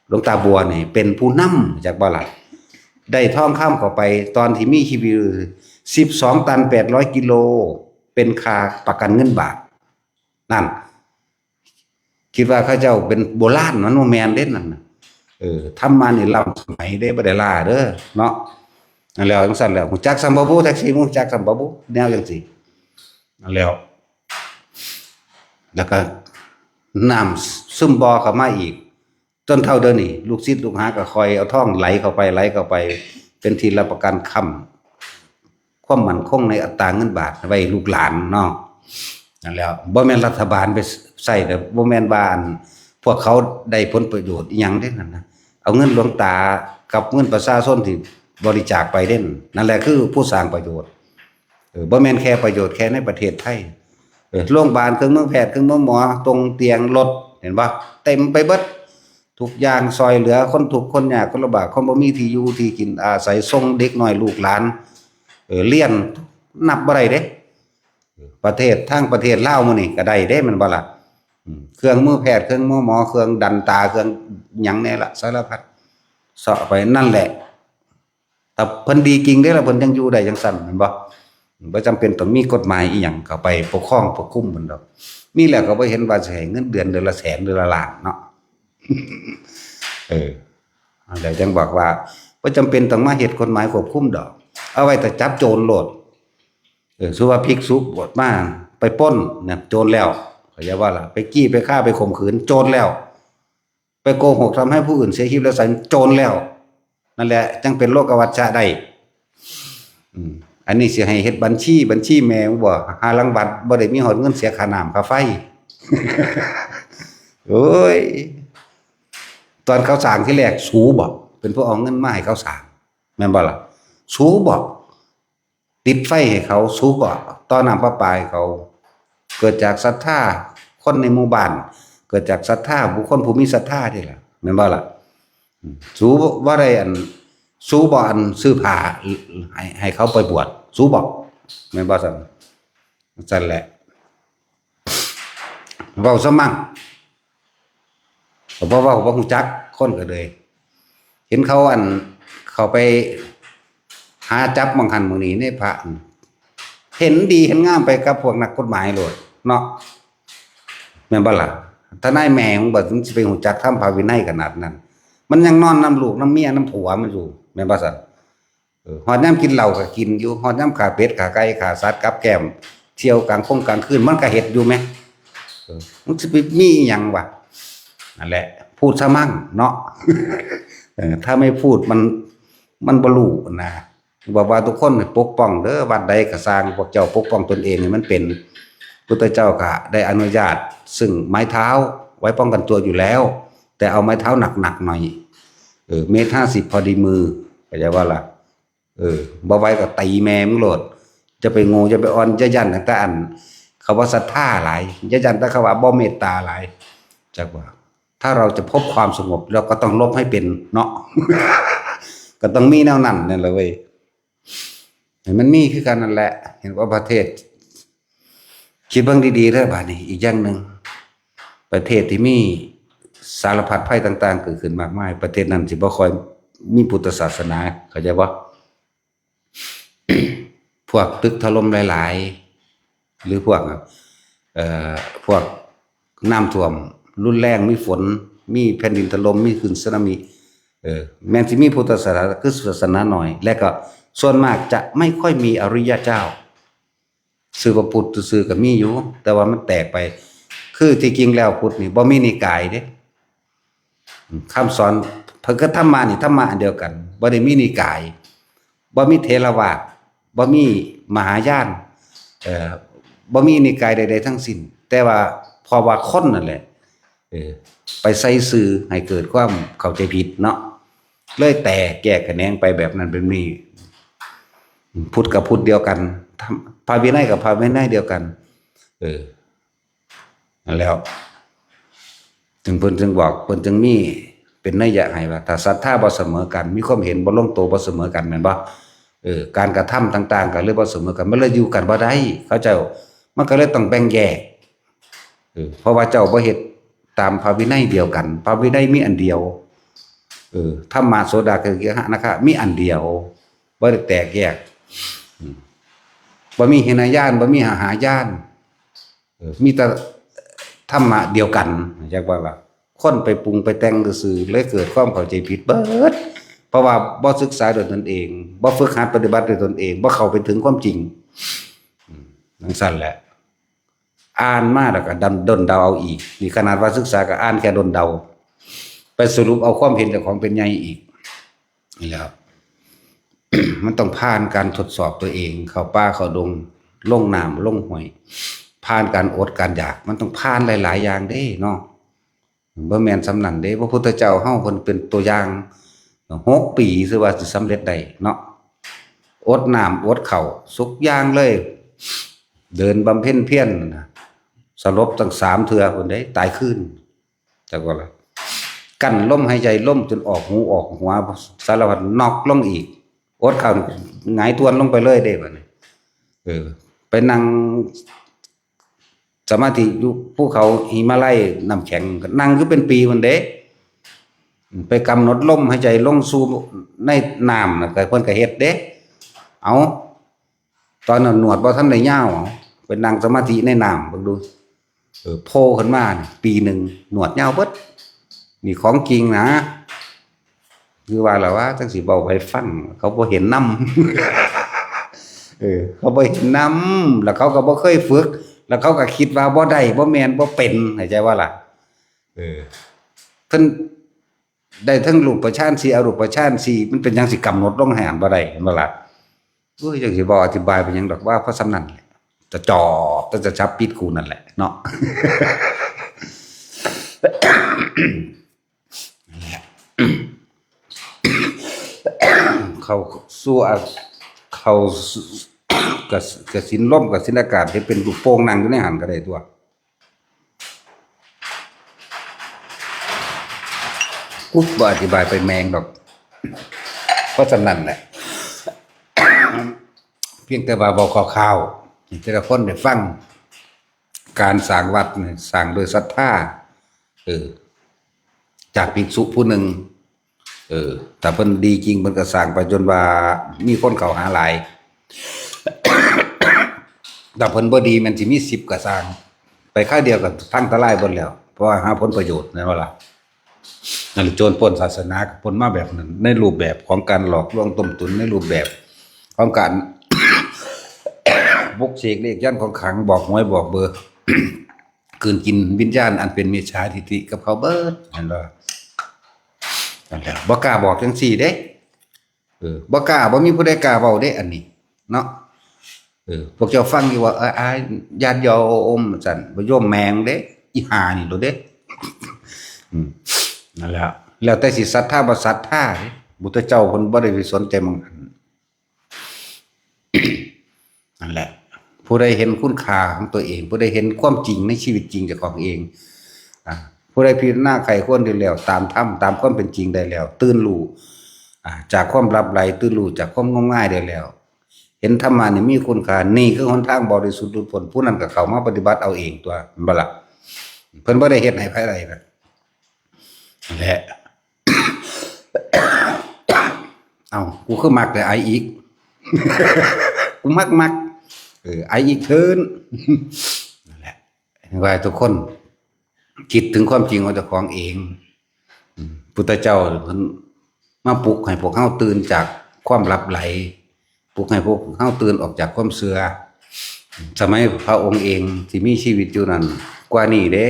หลวงตาบัวนี่เป็นผู้นำ จักบ่ล่ะ ได้ทองคำเข้าไปตอนที่มีชีวิตอยู่ สิบสองตันแปดร้อยกิโล เป็นค่าประกันเงินบาท นั่น คิดว่าเขาเจ้าเป็นโบราณ มันบ่แม่นเด้นั่นน่ะ เออ ธรรมะนี่ล้ำสมัยเด้ บ่ได้ล้าเด้อ เนาะ นั่นแหล้ว จั่งซั้นแหล้ว ฮู้จักซ้ำบ่บุ แท็กซี่ ฮู้จักซ้ำบ่บุ แนวจั่งซี้ นั่นแหล้ว แล้วก็น้ำซึมบ่อเข้ามาอีก จนเท่าเดี๋ยวนี้ ลูกศิษย์ลูกหาก็คอยเอาทองไหลเข้าไปไหลเข้าไป เป็นที่รับประกันค้ำความมั่นคงในอัตราเงินบาทไว้ลูกหลานเนาะ นั่นแหละ บ่แม่นรัฐบาลไปใส่เด้อ บ่แม่นว่าอันพวกเขาได้ผลประโยชน์อีหยังเด้นั่นนะ เอาเงินหลวงตากับเงินประชาชนที่บริจาคไปเด่น นั่นแหละคือผู้สร้างประโยชน์ เออ บ่แม่นแค่ประโยชน์แค่ในประเทศไทย เออ โรงพยาบาล เครื่องมือแพทย์ เครื่องมือหมอ ตรงเตียง รถ เห็นปะ เต็มไปเบิด ทุกอย่าง ซอยเหลือคนทุกข์คนยากคนลำบาก คนบ่มีที่อยู่ที่กินอาศัย ส่งเด็กน้อยลูกหลาน เออ เรียน นับบ่ได้เด้ ประเทศ ทางประเทศลาวมื้อนี้ก็ได้เด้ แม่นบ่ล่ะ อืม เครื่องมือแพทย์ เครื่องมือหมอ เครื่องดันตา เครื่องหยังแน่ละ สารพัด เซาะไปนั่นแหละ แต่เพิ่นดีจริงเด้ล่ะ เพิ่นจั่งอยู่ได้จั่งซั้น แม่นบ่ บ่จำเป็นต้องมีกฎหมายอีหยังเข้าไปปกครองควบคุมเพิ่นดอก มีแล้วก็บ่เห็นว่าสิให้เงินเดือนเดือนละแสน เดือนละล้านเนาะ เออ แล้วจั่งบอกว่า บ่จำเป็นต้องมาเฮ็ดกฎหมายควบคุมดอก เอาไว้แต่จับโจรโลด เออ สมมุติว่าภิกษุบวชมา ไปปล้นเนี่ย โจรแล้ว เข้าใจบ่ล่ะ ไปจี้ ไปฆ่า ไปข่มขืน โจรแล้ว ไปโกหกทำให้ผู้อื่นเสียชีวิตและสาย โจรแล้ว นั่นแหละ จั่งเป็นโลกวัชชะได้ อืม อันนี้สิให้เฮ็ดบัญชี บัญชีแม่งบ่ หาลังวัดบ่ได้มีฮอดเงินเสียค่าน้ำค่าไฟ โอ้ย ตอนเขาสร้างทีแรก สูบ่ เป็นผู้เอาเงินมาให้เขาสร้าง แม่นบ่ล่ะ สูบ่ ติดไฟให้เขา สูบ่ ต่อน้ำประปาให้เขา เกิดจากศรัทธาคนในหมู่บ้าน เกิดจากศรัทธาบุคคลผู้มีศรัทธานี่ล่ะ แม่นบ่ล่ะ อืม สูบ่ได้อัน สูบ่อันซื้อผ้าให้ ให้เขาไปบวช สูบ่ แม่นบ่ซั่น ซั่นแหละ เว้าซะมั่ง เพราะว่าบ่ฮู้จัก คนก็เลย เห็นเขาอัน เขาไปหาจับหม่องหั่นหม่องนี้ในพระ เห็นดีเห็นงามไปกับพวกนักกฎหมายโลดเนาะ แม่นบ่ล่ะ ทนายแม่งบ่ มันสิไปฮู้จักธรรมพระวินัยขนาดนั้น มันยังนอนนำลูกนำเมียนำผัวมันอยู่ แม่นบ่ซั่น เออ ฮอดยามกินเหล้าก็กินอยู่ ฮอดยามฆ่าเป็ดฆ่าไก่ฆ่าสัตว์กับแกล้ม เที่ยวกลางคงกลางคืน มันก็เฮ็ดอยู่แหม เออ มันสิไปมีอิหยังวะ นั่นแหละ พูดซะมั่งเนาะ เออ ถ้าไม่พูดมัน มันบ่รู้นะ บอกว่าทุกคนปกป้องเด้อ วัดใดก็ซ่าง พวกเจ้าปกป้องตนเองให้มันเป็น พุทธเจ้าก็ได้อนุญาตซึ่งไม้เท้าไว้ป้องกันตัวอยู่แล้ว แต่เอาไม้เท้าหนักๆหน่อย เออ เมตรห้าสิบพอดีมือ เข้าใจบ่ล่ะ เออ บ่ไหวก็ตีแม่มึงโลด จะไปโง่ จะไปอ่อน จะย่านตั้งแต่อัน เขาว่าศรัทธาหลาย จะย่านแต่เขาว่าบ่เมตตาหลาย จักว่า ถ้าเราจะพบความสงบ เราก็ต้องลบให้เป็นเนาะ ก็ต้องมีแนวนั้นนั่นแหละเว้ย ให้มันมีคือกันนั่นแหละ เห็นว่าประเทศ คิดเบิ่งดีๆเด้อบาดนี้ อีกอย่างหนึ่ง ประเทศที่มีสารพัดภัยต่างๆเกิดขึ้นมากมาย ประเทศนั้นสิบ่ค่อยมีพุทธศาสนา เข้าใจบ่ พวกตึกถล่มหลายๆ หรือพวก เอ่อ พวกน้ำท่วมรุนแรง มีฝน มีแผ่นดินถล่ม มีคลื่นสึนามิ เออ แม่นสิมีพุทธศาสนา คือศาสนาน้อย และก็ส่วนมากจะไม่ค่อยมีอริยเจ้า ซื่อพระพุทธซื่อๆก็มีอยู่ แต่ว่ามันแตกไป คือที่จริงแล้วพุทธนี่บ่มีนิกายเด้ คำสอน พระกับธรรมะนี่ธรรมะอันเดียวกัน บ่ได้มีนิกาย บ่มีเถรวาท บ่มีมหายาน เอ่อ บ่มีนิกายใดๆทั้งสิ้น แต่ว่าเพราะว่าคนนั่นแหละ เออ ไปใส่ซื่อให้เกิดความเข้าใจผิดเนาะ เลยแตกแยกแขนงไปแบบนั้นแบบนี้ พุทธกับพุทธเดียวกัน ธรรม พระวินัยกับพระวินัยเดียวกัน เออ นั่นแล้ว จึงเพิ่นจึงบอก เพิ่นจึงมีเป็นนัยยะให้ว่า ถ้าศรัทธาบ่เสมอกัน มีความเห็นบ่ลงตัวบ่เสมอกัน แม่นบ่ เออ การกระทำต่างๆก็เลยบ่เสมอกัน มันเลยอยู่กันบ่ได้ เขาเจ้า มันก็เลยต้องแบ่งแยก เออ เพราะว่าเจ้าบ่เฮ็ดตามพระวินัยเดียวกัน พระวินัยมีอันเดียว เออ ธรรมะโสดาปฏิปทาคานะคะ มีอันเดียว บ่ได้แตกแยก อืม บ่มีหินยาน บ่มีหาหายาน เออ มีแต่ธรรมะเดียวกัน จักว่าล่ะ คนไปปรุงไปแต่งซื่อๆ เลยเกิดความเข้าใจผิดเบิด เพราะว่าบ่ศึกษาด้วยตนเอง บ่ฝึกหัดปฏิบัติด้วยตนเอง บ่เข้าไปถึงความจริง อืม จั่งซั้นแหละ อ่านมาแล้วก็ดำ ด้นเดาเอาอีก นี่ขนาดว่าศึกษาก็อ่านแค่ด้นเดา ไปสรุปเอาความเห็นเจ้าของเป็นใหญ่อีก นี่แหละครับ มันต้องผ่านการทดสอบตัวเอง เข้าป่าเข้าดง ลงน้ำลงห้วย ผ่านการอดการอยาก มันต้องผ่านหลายๆอย่างเด้เนาะ บ่แม่นส่ำนั้นเด้ พระพุทธเจ้าเฮาเพิ่นเป็นตัวอย่าง หกปีซื่อว่าสิสำเร็จได้เนาะ อดน้ำอดข้าวสุกอย่างเลย เดินบำเพ็ญเพียรนะ สลบตั้งสามเทื่อพุ้นเด้ ตายคืน จักว่าล่ะ กั้นลมหายใจ ลมจนออกหูออกหัว สารพัด น็อกลงอีก อดข้าวหงายทวนลงไปเลยเด้บัดนี้ เออ ไปนั่งสมาธิอยู่ภูเขาหิมาลัยน้ำแข็ง นั่งอยู่เป็นปีพุ้นเด้ ไปกำหนดลมหายใจลงสู่ในน้ำน่ะ ก็เพิ่นก็เฮ็ดเด้ เอา ตอนนั้นหนวดบ่ทันได้ยาว เอา ไปนั่งสมาธิในน้ำเบิ่งดู เออ โผล่ขึ้นมานี่ ปีหนึ่งหนวดยาวเบิด นี่ของจริงนะ คือว่าล่ะว่า จั่งสิเว้าให้ฟัง เขาบ่เห็นนำ เออ เขาบ่เห็นนำ แล้วเขาก็บ่เคยฝึก แล้วเขาก็คิดว่าบ่ได้ บ่แม่น บ่เป็น เข้าใจบ่ล่ะ เออ เพิ่นได้ทั้งรูปฌานสี่ อรูปฌานสี่ มันเป็นหยังสิกำหนดลงให้หั้นบ่ได้ เห็นบ่ล่ะ โอ้ย จั่งสิบ่อธิบายไปหยังดอก ว่าเพราะส่ำนั้นแหละ จะจอบ จะจะจับปิดกูนั่นแหละเนาะ เข้าสู่อะ เข้าสู่ กะ กะสินลม กะสินอากาศ เฮ็ดเป็นลูกโป่งนั่งอยู่ในหั้นก็ได้ตั๊ว กูบ่อธิบายไปแม่งดอก เพราะส่ำนั้นแหละ เพียงแต่ว่าเว้าคร่าวๆ ให้แต่ละคนได้ฟัง การสร้างวัดนี่สร้างด้วยศรัทธา เออ จากภิกษุผู้หนึ่ง เออ ถ้าเพิ่นดีจริงเพิ่นก็สร้างไปจนว่ามีคนเข้าหาหลาย ถ้าเพิ่นบ่ดีแม่นสิมีสิบก็ซ่าง ไปคราวเดียวก็พังทลายเบิดแล้ว เพราะว่าหาผลประโยชน์ แม่นบ่ล่ะ นั่นแหละ โจรปล้นศาสนาก็ปล้นมาแบบนั้น ในรูปแบบของการหลอกลวงต้มตุ๋น ในรูปแบบของการ ปลุกเสกเลขยันต์ของขลัง บอกหวยบอกเบอร์ กลืนกินวิญญาณอันเป็นมิจฉาทิฏฐิกับเขาเบิด เห็นบ่ นั่นแหละ บ่กล้าบอกจั่งซี้เด้ เออ บ่กล้า บ่มีผู้ใดกล้าเว้าเด้ อันนี้ เนาะ เออ พวกเจ้าฟังอยู่ว่า เออ อ้าย ญาติโยม ซั่น บ่โยมแม่งเด้ อีห่านี่โลดเด้ อืม นั่นแหละ แล้วแต่สิศรัทธาบ่ศรัทธาเด้ พุทธเจ้าเพิ่นบ่ได้ไปสนใจหม่องหั้น นั่นแหละ ผู้ใดเห็นคุณค่าของตัวเอง ผู้ใดเห็นความจริงในชีวิตจริงเจ้าของเอง อ่า ผู้ใดพิจารณาใคร่ครวญดีแล้ว ตามธรรม ตามความเป็นจริงได้แล้ว ตื่นรู้ อ่า จากความหลับไหล ตื่นรู้จากความงมงายได้แล้ว เห็นธรรมะนี่มีคุณค่า นี่คือหนทางบริสุทธิ์หลุดพ้น ผู้นั้นก็เข้ามาปฏิบัติเอาเองตั๊ว แม่นบ่ล่ะ เพิ่นบ่ได้เฮ็ดให้ไผใดนะ นั่นแหละ เอ้า กูคือมักแต่ไออีก กูมักมัก เออ ไออีกเทิน นั่นแหละ ว่าทุกคนคิดถึงความจริงของเจ้าของเอง อืม พุทธเจ้าเพิ่นมาปลุกให้พวกเฮาตื่นจากความหลับไหล ปลุกให้พวกเฮาตื่นออกจากความเชื่อ สมัยพระองค์เองที่มีชีวิตอยู่นั่นกว่านี้เด้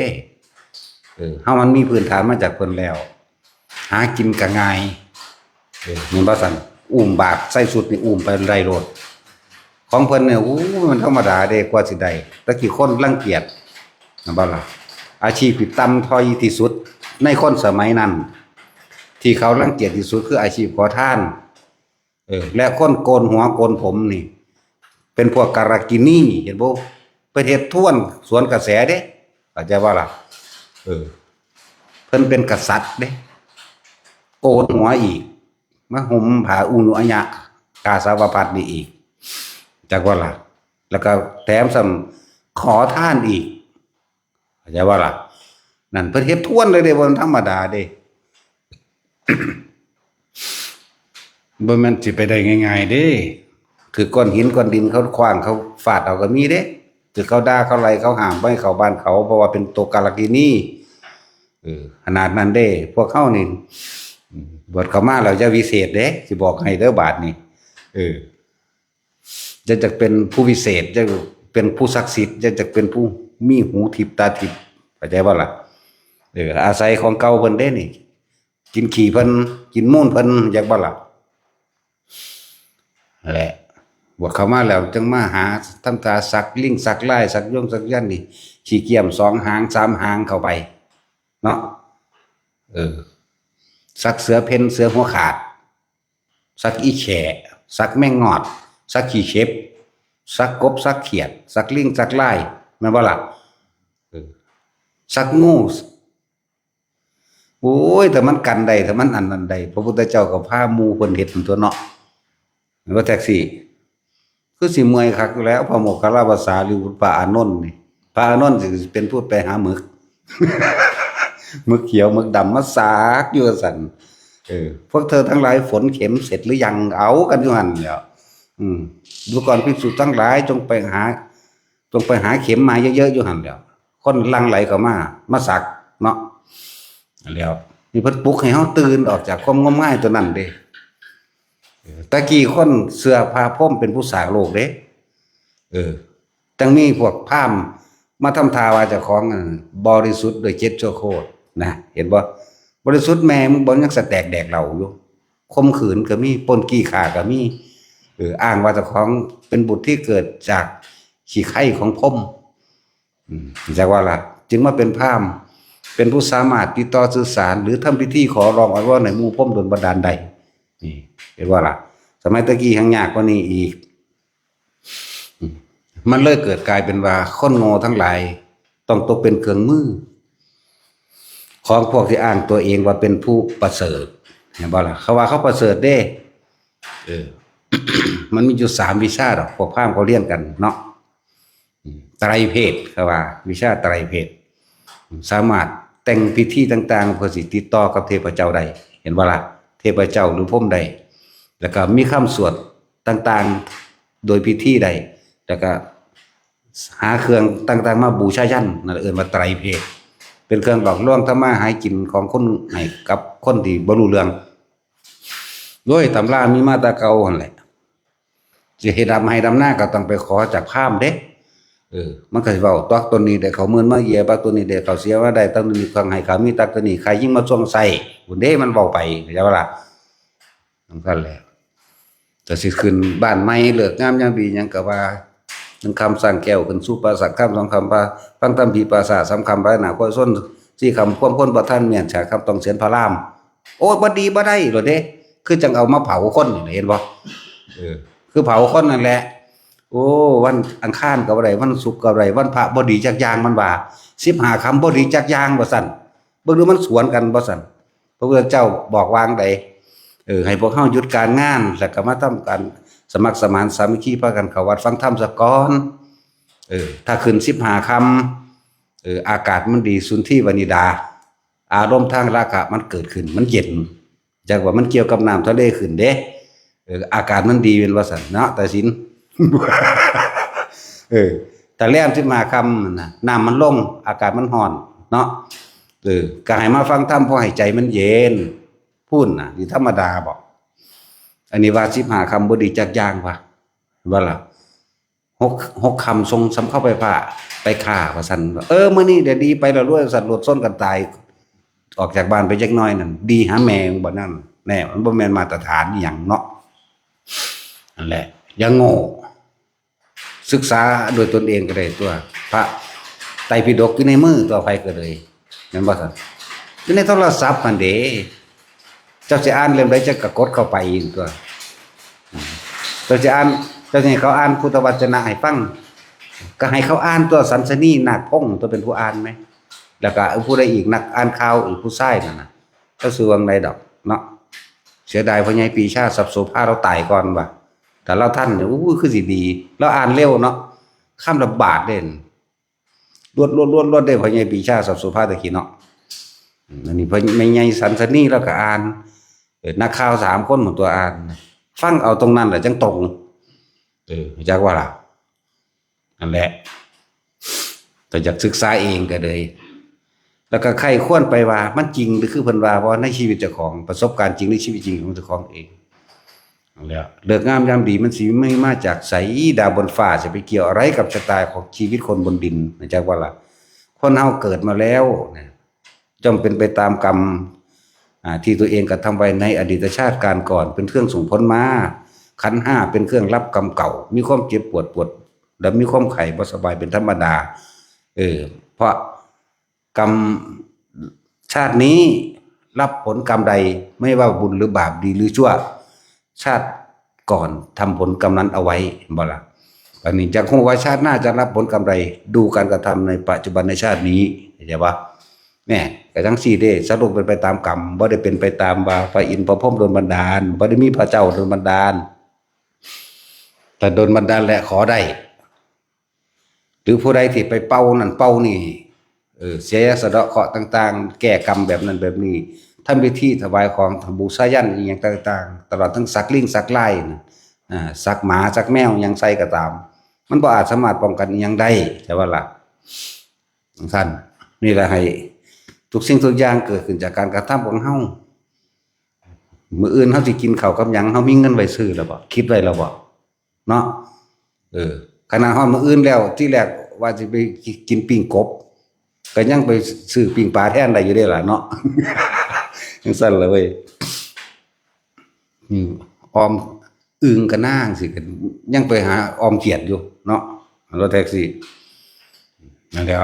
เออ เฮามันมีพื้นฐานมาจากเพิ่นแล้ว หากินก็ง่าย เออ แม่นบ่ซั่น อุ้มบาตรใส่ชุดนี่อุ้มไปได้โลด ของเพิ่นเนี่ย โอ้ มันธรรมดาเด้ กว่าสิได้ แต่กี้คนรังเกียจ แม่นบ่ล่ะ อาชีพที่ต่ำต้อยที่สุดในคนสมัยนั้น ที่เขารังเกียจที่สุดคืออาชีพขอทาน เออ และคนโกนหัวโกนผมนี่ เป็นพวกการากินี เห็นบ่ ไปเฮ็ดทวนสวนกระแสเด้ เข้าใจบ่ล่ะ เออ เพิ่นเป็นกษัตริย์เด้ โกนหัวอีก มาห่มผ้าอุณุอายะ กาสาวพัสต์นี่อีก จักว่าล่ะ แล้วก็แถมซ้ำขอทานอีก เข้าใจบ่ล่ะ นั่นเพิ่นเฮ็ดทวนเลยเด้ บ่ธรรมดาเด้ บ่แม่นสิไปได้ง่ายๆเด้ คือก้อนหินก้อนดินเขาขว้างเขาฟาดเอาก็มีเด้ คือเขาด่าเขาไล่เขาห้ามบ่ให้เข้าบ้านเขา เพราะว่าเป็นตัวการากินี เออ ขนาดนั้นเด้ พวกเฮานี่ อืม บวชเข้ามาแล้วอย่าวิเศษเด้ สิบอกให้เด้อบาดนี้ เออ อย่าจักเป็นผู้วิเศษ อย่าเป็นผู้ศักดิ์สิทธิ์ อย่าจักเป็นผู้มีหูทิพย์ตาทิพย์ เข้าใจบ่ล่ะ เออ อาศัยของเก่าเพิ่นเด้นี่ กินขี้เพิ่น กินมูลเพิ่น อยากบ่ล่ะ แหละ บวชเข้ามาแล้วจึงมาหาทำตาสักลิงสักลายสักยงสักยันต์นี่ ขี้เกียมสองหางสามหางเข้าไป เนาะ เออ สักเสือเพ่นเสือหัวขาด สักอีแข่ สักแมงงอด สักขี้เข็บ สักกบสักเขียด สักลิงสักลาย แม่นบ่ล่ะ เออ สักงู โอ้ย แต่มันกันได้ แต่มันอันนั้นได้ พระพุทธเจ้าก็พาหมู่เพิ่นเฮ็ดนั่นตัวเนาะ ว่าแท็กซี่ คือสิเมื่อยคักอยู่แล้ว พระโมคคัลลาภาษาหรือพระอานนท์นี่ พระอานนท์สิเป็นผู้ไปหาหมึก หมึกเขียวหมึกดำมาสากอยู่ว่าซั่น เออ พวกเธอทั้งหลายฝนเข็มเสร็จหรือยัง เอากันอยู่หั่นแหล้ว อืม ดูก่อนภิกษุทั้งหลายจงไปหา จงไปหาเข็มมาเยอะๆอยู่หั่นแหล้ว คนหลั่งไหลเข้ามา มาสักเนาะ แล้วนี่เพิ่นปลุกให้เฮาตื่นออกจากความงมงายตัวนั้นเด้ เออ ตะกี้คนเชื่อพระพรหมเป็นผู้สร้างโลกเด้ เออ จั่งมีพวกพราหมณ์มาทำท่าว่าเจ้าของ เออ บริสุทธิ์โดยเจ็ดชั่วโคตรนะ เห็นบ่ บริสุทธิ์แม่มึงบ่ ยังสะแตกแดกเหล้าอยู่ ข่มขืนก็มี ปล้นจี้ฆ่าก็มี เออ อ้างว่าเจ้าของเป็นบุตรที่เกิดจากขี้ไคร่ของพรหม อืม จักว่าล่ะ จึงมาเป็นพราหมณ์ เป็นผู้สามารถติดต่อสื่อสาร หรือทำพิธีขอร้องอ้อนวอนให้หมู่พรหมดลบันดาลได้ นี่ เห็นว่าล่ะ สมัยตะกี้แฮ่งยากกว่านี้อีก อืม มันเลยเกิดกลายเป็นว่าคนโง่ทั้งหลาย ต้องตกเป็นเครื่องมือ ของพวกที่อ้างตัวเองว่าเป็นผู้ประเสริฐ เห็นบ่ล่ะ เขาว่าเขาประเสริฐเด้ เออ มันมีอยู่สามวิชาดอก พวกพราหมณ์เขาเรียนกันเนาะ อืม ไตรเพศ เขาว่า วิชาไตรเพศ สามารถแต่งพิธีต่างๆ เพื่อสิติดต่อกับเทพเจ้าได้ เห็นบ่ล่ะ เทพเจ้าหรือพรหมได้ แล้วก็มีคำสวดต่างๆ โดยพิธีได้ แล้วก็หาเครื่องต่างๆ มาบูชายัน นั่นเอิ้นว่าไตรเพศ เป็นเครื่องหลอกลวงทำมาหากินของคน ให้กับคนที่บ่รู้เรื่อง โดยตำรามีมาแต่เก่าหั่นแหละ สิให้ดำไฮ่ดำนาก็ต้องไปขอจากพราหมณ์เด้ เออ มันก็สิเว้า ตักตัวนี้ได้ข้าวหมื่นมาเยีย ตักตัวนี้ได้ข้าวเสียมาได้ ตักตัวนี้เครื่องให้ข้ามี ตักตัวนี้ใครยิ่งมาส่วงใส่ บุญเด้มันเว้าไป เข้าใจบ่ล่ะ สำคัญแหละ แต่สิขึ้นบ้านใหม่ เลิกงามยามดีหยังก็ว่า หนึ่งค่ำสร้างแก้วขึ้นสู่ปราสาท ค่ำสองค่ำพา ฟังธรรมผีปราสาท สามค่ำพาหน้าคอยส้น สี่ค่ำความคนบ่ทันเมียน ห้าค่ำต้องเสียนพระราม โอ้ย บ่ดีบ่ได้โลดเด้ คือจั่งเอามาเผาคนนี่ เห็นบ่ เออ คือเผาคนนั่นแหละ โอ้ วันอังคารก็บ่ได้ วันศุกร์ก็บ่ได้ วันพระบ่ดีจักอย่าง มันว่า สิบห้าค่ำบ่ดีจักอย่าง ว่าซั่น เบิ่งดูมันสวนกันบ่ซั่น พระพุทธเจ้าบอกว่าจั่งใด เออ ให้พวกเฮาหยุดการงาน แล้วก็มาทำการสมัครสมานสามัคคี พากันเข้าวัดฟังธรรมซะก่อน เออ ถ้าขึ้นสิบห้าค่ำ เออ อากาศมันดี สุนทรีวนิดา อารมณ์ทางราคะมันเกิดขึ้น มันเย็น จักว่ามันเกี่ยวกับน้ำทะเลขึ้นเด้ เออ อากาศมันดี แม่นว่าซั่นเนาะ ตาสิน เออ แต่แรมสิบห้าค่ำนั่นน่ะ น้ำมันลง อากาศมันร้อนเนาะ เออ ก็ให้มาฟังธรรม พอให้ใจมันเย็น พู้นน่ะ นี่ธรรมดาบ่ อันนี้ว่าสิบห้าค่ำบ่ดีจักอย่างวะ ว่าล่ะ หก หกค่ำส่งสำเข้าไปผ้า ไปฆ่า ว่าซั่น เออ มื้อนี้เดี๋ยวดีไปแล้วรวย ว่าซั่น รถชนกันตาย ออกจากบ้านไปจักหน่อยนั่น ดีหาแม่มึงบ่นั่น แน่ มันบ่แม่นมาตรฐานอีหยังเนาะ นั่นแหละ อย่าโง่ ศึกษาด้วยตนเองก็ได้ตัว พระไตรปิฎกอยู่ในมือตัว ไผก็เลย แม่นบ่ซั่น อยู่ในโทรศัพท์หั่นเด้ เจ้าสิอ่านเล่มใดเจ้าก็กดเข้าไปเองตัว เจ้าสิอ่าน เจ้าสิให้เขาอ่านพุทธวจนะให้ฟัง ก็ให้เขาอ่านตัว สันสนีนาคพงษ์ตัวเป็นผู้อ่านไหม แล้วก็ผู้ใดอีก นักอ่านข่าวอีกผู้ชายนั่นน่ะ เขาชื่อว่าไงดอกเนาะ เสียดายพ่อใหญ่ปรีชา ทรัพย์โสภา เราตายก่อนว่ะ แต่เราทันเนี่ย อู้ คือสิดี เราอ่านเร็วเนาะ คำละบาทเด่น รวด รวด รวด รวด ได้พ่อใหญ่ปรีชา ทรัพย์โสภา ตะกี้เนาะ อืม อันนี้พ่อแม่ใหญ่สันสนีเราก็อ่าน เออ นักข่าวสามคนของตัวอ่าน ฟังเอาตรงนั้นแหละจังตรง เออ จักว่าล่ะ นั่นแหละ แต่อยากศึกษาเองก็เลย แล้วก็ใคร่ครวญไปว่ามันจริงหรือคือเพิ่นว่า เพราะในชีวิตเจ้าของ ประสบการณ์จริงในชีวิตจริงของเจ้าของเอง แล้วเลิกงามยามดีมันสิไม่มาจากไส ดาวบนฟ้าจะไปเกี่ยวอะไรกับชะตาของชีวิตคนบนดิน นะจักว่าล่ะ คนเฮาเกิดมาแล้วนะ ย่อมเป็นไปตามกรรม อ่าที่ตัวเองกระทำไว้ในอดีตชาติการก่อน เป็นเครื่องส่งผลมา ขันธ์ห้าเป็นเครื่องรับกรรมเก่า มีความเจ็บปวดปวด และมีความไข้บ่สบายเป็นธรรมดา เออ เพราะกรรมชาตินี้รับผลกรรมใด ไม่ว่าบุญหรือบาปดีหรือชั่ว ชาติก่อนทำผลกรรมนั้นเอาไว้ เห็นบ่ล่ะ อันนี้จะคงว่าชาติหน้าจะรับผลกรรมใด ดูการกระทำในปัจจุบันในชาตินี้ เข้าใจปะ แม่ก็จั่งซี้เด้ สรุปเป็นไปตามกรรม บ่ได้เป็นไปตามว่าพระอินทร์พระพรหมดลบันดาล บ่ได้มีพระเจ้าดลบันดาล แต่ดลบันดาลแหละขอได้ หรือผู้ใดที่ไปเป่านั่นเป่านี่ เออ เสียยาสะเดาะเคราะห์ต่างๆ แก้กรรมแบบนั้นแบบนี้ ทำพิธีถวายของบูชายัญอีหยังต่างๆ ตลอดทั้งสักลิงสักลายนะ อ่า สักหมาสักแมวหยังใส่ก็ตาม มันบ่อาจสามารถป้องกันอีหยังได้ ใช่บ่ล่ะ จั่งซั่น นี่แหละให้ทุกสิ่งทุกอย่างเกิดขึ้นจากการกระทำของเฮา มื้ออื่นเฮาสิกินข้าวกับหยัง เฮามีเงินไว้ซื้อแล้วบ่ คิดไว้แล้วบ่ เนาะ เออ ขนาดฮอดมื้ออื่นแล้ว ที่แรกว่าสิไปกินปิ้งกบ ก็ยังไปซื้อปิ้งปลาแทนได้อยู่เด้ล่ะเนาะ จั่งซั่นล่ะเว้ย อืม ออมอึ่งกับนางสิ ก็ยังไปหาออมเขียดอยู่เนาะ รถแท็กซี่ นั่นแหละ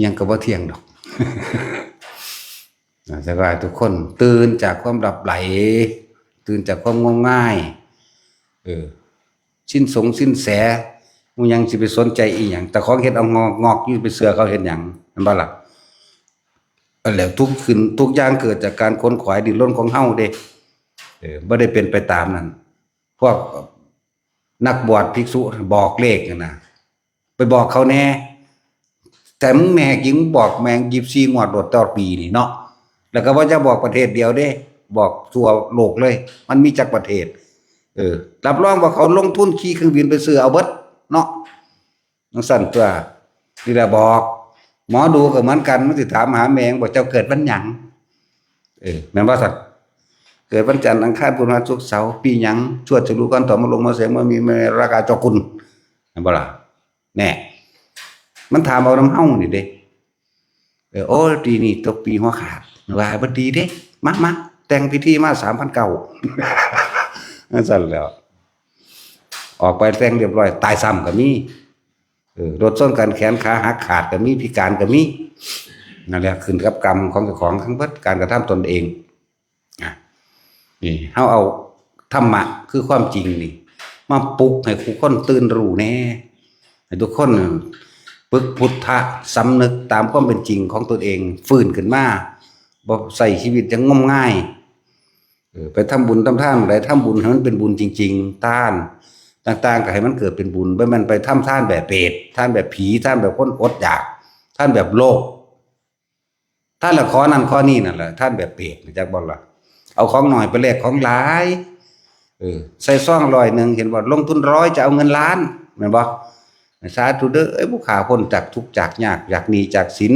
ยังก็บ่เที่ยงดอก นะ แต่ว่าทุกคนตื่นจากความหลับไหล ตื่นจากความง่วงง่าย เออ สิ้นสงสิ้นแส มึงยังสิไปสนใจอีหยัง แต่ของเฮ็ดเอางอกงอกอยู่ ไปเชื่อเขาเฮ็ดหยัง แม่นบ่ล่ะ อันแล้วทุกขึ้นทุกอย่างเกิดจากการขนขวายดิ้นรนของเฮาเด้ เออ บ่ได้เป็นไปตามนั้น พวกนักบวชภิกษุบอกเลขนั่นนะ ไปบอกเขาแน่ แต่มึงแน่จริง มึงบอกแม่งยี่สิบสี่งวดโลดต่อปีนี่เนาะ แล้วก็บ่จะบอกประเทศเดียวเด้ บอกทั่วโลกเลย มันมีจักประเทศ เออ รับรองว่าเขาลงทุนขี่เครื่องบินไปซื้อเอาเบิดเนาะ จั่งซั่นตัว นี่แหละบอก หมอดูก็เหมือนกัน มันสิถามหาแม่ง บอกเจ้าเกิดวันหยัง เออ แม่นบ่ซั่น เกิดวันจันทร์ อังคาร พุธ พฤหัส ศุกร์ เสาร์ ปีหยัง ชวด ฉลู กันทอง มะโรง มะแสง มะมี มะเม รากา จอกุล แม่นบ่ล่ะ แน่ มันถามเอานำเฮานี่เด้ เออ โอ้ ปีนี้ตกปีหัวขาด ว่าบ่ดีเด้ มา มา แต่งพิธีมา สามพันเก้า จั่งซั่นแหล้ว ออกไปแต่งเรียบร้อย ตายซ้ำก็มี เออ รถชนกันแขนขาหักขาดก็มี พิการก็มี นั่นแหละ ขึ้นกับกรรมของเจ้าของทั้งเบิด การกระทำตนเอง อ่ะ นี่ เฮาเอาธรรมะคือความจริงนี่ มาปลุกให้ทุกคนตื่นรู้แน่ ให้ทุกคนปึกพุทธะสำนึกตามความเป็นจริงของตนเอง ฟื้นขึ้นมา บ่ใช้ชีวิตอย่างงมงาย เออ ไปทำบุญทำทานใด ทำบุญให้มันเป็นบุญจริงๆ ทานต่างๆ ก็ให้มันเกิดเป็นบุญ บ่แม่นไปทำทานแบบเปรต ทานแบบผี ทานแบบคนอดอยาก ทานแบบโลภ ทานละขอนั่นขอนี่นั่นแหละ ทานแบบเปรต รู้จักบ่ล่ะ เอาของน้อยไปแลกของหลาย เออ ใส่ซองร้อยหนึ่ง เห็นบ่ ลงทุนร้อยจะเอาเงินล้าน แม่นบ่ สาธุเด้อ เอ้ย ผู้ข้าพ้นจากทุกข์จากยาก จากหนี้จากสิน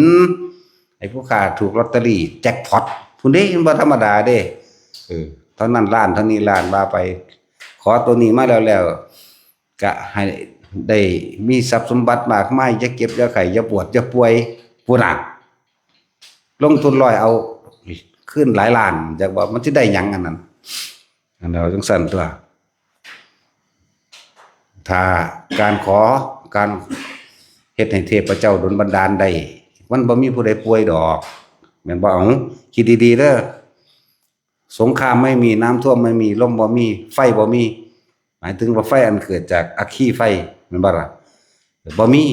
ให้ผู้ข้าถูกลอตเตอรี่แจ็คพอต พุ้นเด้ มันบ่ธรรมดาเด้ เออ เท่านั้นล้าน เท่านี้ล้าน ว่าไป ขอตัวนี้มาแล้วแล้ว ก็ให้ได้มีทรัพย์สมบัติมากมาย อย่าเจ็บอย่าไข้ อย่าปวดอย่าป่วย พุ้นน่ะ ลงทุนร้อย เอาคืนหลายล้าน จักว่ามันสิได้หยังอันนั้น อันเดียวจั่งซั่นตัว ถ้าการขอ การเฮ็ดให้เทพเจ้าดลบันดาลได้ มันบ่มีผู้ใดป่วยดอก แม่นบ่ เอา คิดดีๆ เด้อ สงครามไม่มี น้ำท่วมไม่มี ลมบ่มี ไฟบ่มี หมายถึงว่าไฟอันเกิดจากอัคคีไฟ แม่นบ่ล่ะ บ่มี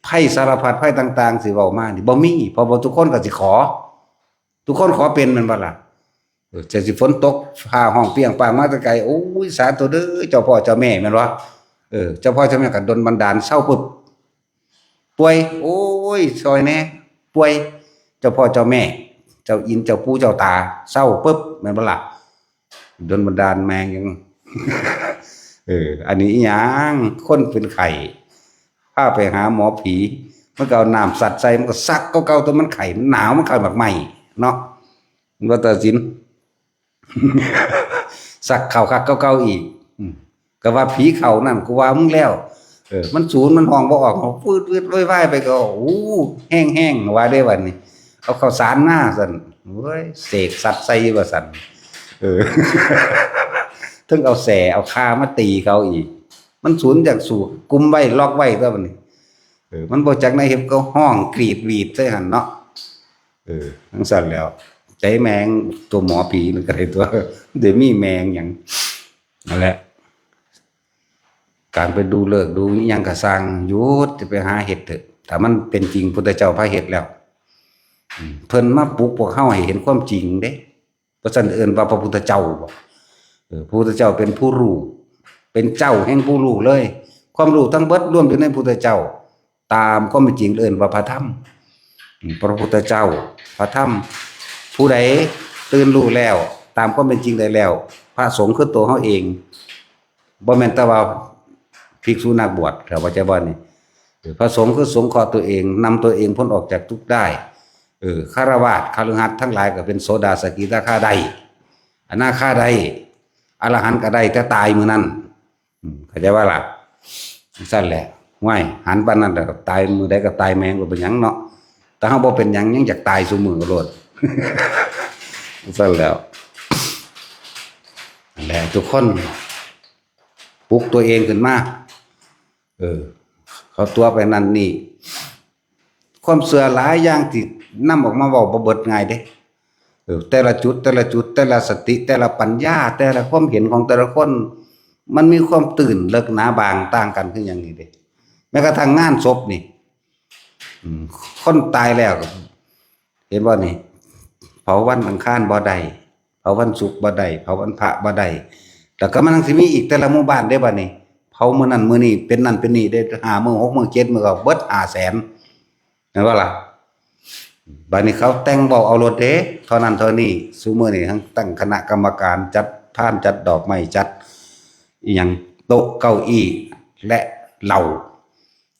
ภัยสารพัดภัยต่างๆ สิเว้ามานี่บ่มี เพราะว่าทุกคนก็สิขอ ทุกคนขอเป็น แม่นบ่ล่ะ เออ จั่งสิฝนตก ฟ้าฮ้องเปรี้ยงป้างมาแต่ไกล โอ้ย สาธุเด้อ เจ้าพ่อเจ้าแม่ แม่นบ่ เออ เจ้าพ่อเจ้าแม่ก็ดลบันดาลเซาปึ๊บ ป่วย โอ้ย ซ่อยแหน่ ป่วย เจ้าพ่อเจ้าแม่ เจ้าอินเจ้าปู่เจ้าตา เซาปึ๊บ แม่นบ่ล่ะ ดลบันดาลแม่งยัง เออ อันนี้อีหยัง คนเป็นไข้ พาไปหาหมอผี มันก็เอาน้ำสัดใส่ มันก็สักเก่าๆ ตัวมันไข้ มันหนาว มันไข้มากไหม้เนาะ มันว่าตัดสิน สักเข่าคักเก่าๆ อีก อืม ก็ว่าผีเข้านั่น กูว่ามึงแล้ว เออ มันสูน มันฮ้องบ่ออก ฟืดๆ วายๆ ไปก็ โอ้ แห้งๆ ว่าได้บัดนี้ เอาข้าวสารมาสั่น โอ้ย เสกสัตว์ใส่ว่าสั่น เออ ถึงเอาแส่เอาคามาตีเขาอีก มันสูนจากสู่กุมไว้ล็อกไว้ตัวมันนี่ เออ มันบ่จักในเห็บก็ห้องกรีดหวีดใส่หั่นเนาะ เออ จั่งซั่นแล้ว ใจแมงตัวหมอผีมันก็ได้ตัว เดี๋ยวมีแมงหยัง นั่นแหละ การไปดูฤกษ์ดูอิหยังก็ซ่าง หยุด จะไปหาเฮ็ดเถอะ ถ้ามันเป็นจริงพุทธเจ้าพาเฮ็ดแล้ว อืม เพิ่นมาปลุกพวกเฮาให้เห็นความจริงเด้ เพราะฉะนั้นเอิ้นว่าพระพุทธเจ้าบ่ เออ พระพุทธเจ้าเป็นผู้รู้ เป็นเจ้าแห่งผู้รู้เลย ความรู้ทั้งเบิดรวมอยู่ในพุทธเจ้า ตามความเป็นจริงเอิ้นว่าพระธรรม อืม พระพุทธเจ้า พระธรรม ผู้ใดตื่นรู้แล้ว ตามความเป็นจริงได้แล้ว พระสงฆ์คือตัวเฮาเอง บ่แม่นแต่ว่าภิกษุนักบวช เข้าใจบ่นี่ เออ พระสงฆ์คือสงเคราะห์ตัวเอง นำตัวเองพ้นออกจากทุกข์ได้ เออ ฆราวาส คฤหัสถ์ทั้งหลายก็เป็นโสดาสกิทาคาได้ อนาคาได้ อรหันต์ก็ได้ แต่ตายมื้อนั้น อืม เข้าใจบ่ล่ะ จั่งซั่นแหละ ห้วย หันปานนั้นแล้วก็ตาย มื้อใดก็ตายแม่ง บ่เป็นหยังเนาะ แต่เฮาบ่เป็นหยัง ยังอยากตายซุมื้อโลด จั่งซั่นแล้ว นั่นแหละ ทุกคนปลุกตัวเองขึ้นมา เออ เขาตัวไปนั่นนี่ ความเชื่อหลายอย่างที่นำออกมาเว้าบ่เบิดง่ายเด้ เออ แต่ละจุด แต่ละจุด แต่ละสติ แต่ละปัญญา แต่ละความเห็นของแต่ละคน มันมีความตื่นเลิกหนาบางต่างกันคือหยังนี่เด้ แม้กระทั่งงานศพนี่ อืม คนตายแล้ว เห็นบ่นี่ เผาวันอังคารบ่ได้ เผาวันศุกร์บ่ได้ เผาวันพระบ่ได้ แล้วก็มันยังสิมีอีกแต่ละหมู่บ้านเด้บัดนี้ เผามื้อนั้นมื้อนี้ เป็นนั่นเป็นนี่ได้ ห้ามื้อ หกมื้อ เจ็ดมื้อ ก็เบิด ห้าแสน แม่นบ่ล่ะ บัดนี้เขาแต่งเว้าเอาโลดเด้ เท่านั้นเท่านี้ ซุมื้อนี้ทั้งตั้งคณะกรรมการ จัดพาน จัดดอกไม้ จัดอิหยัง โต๊ะเก้าอี้ และเหล้า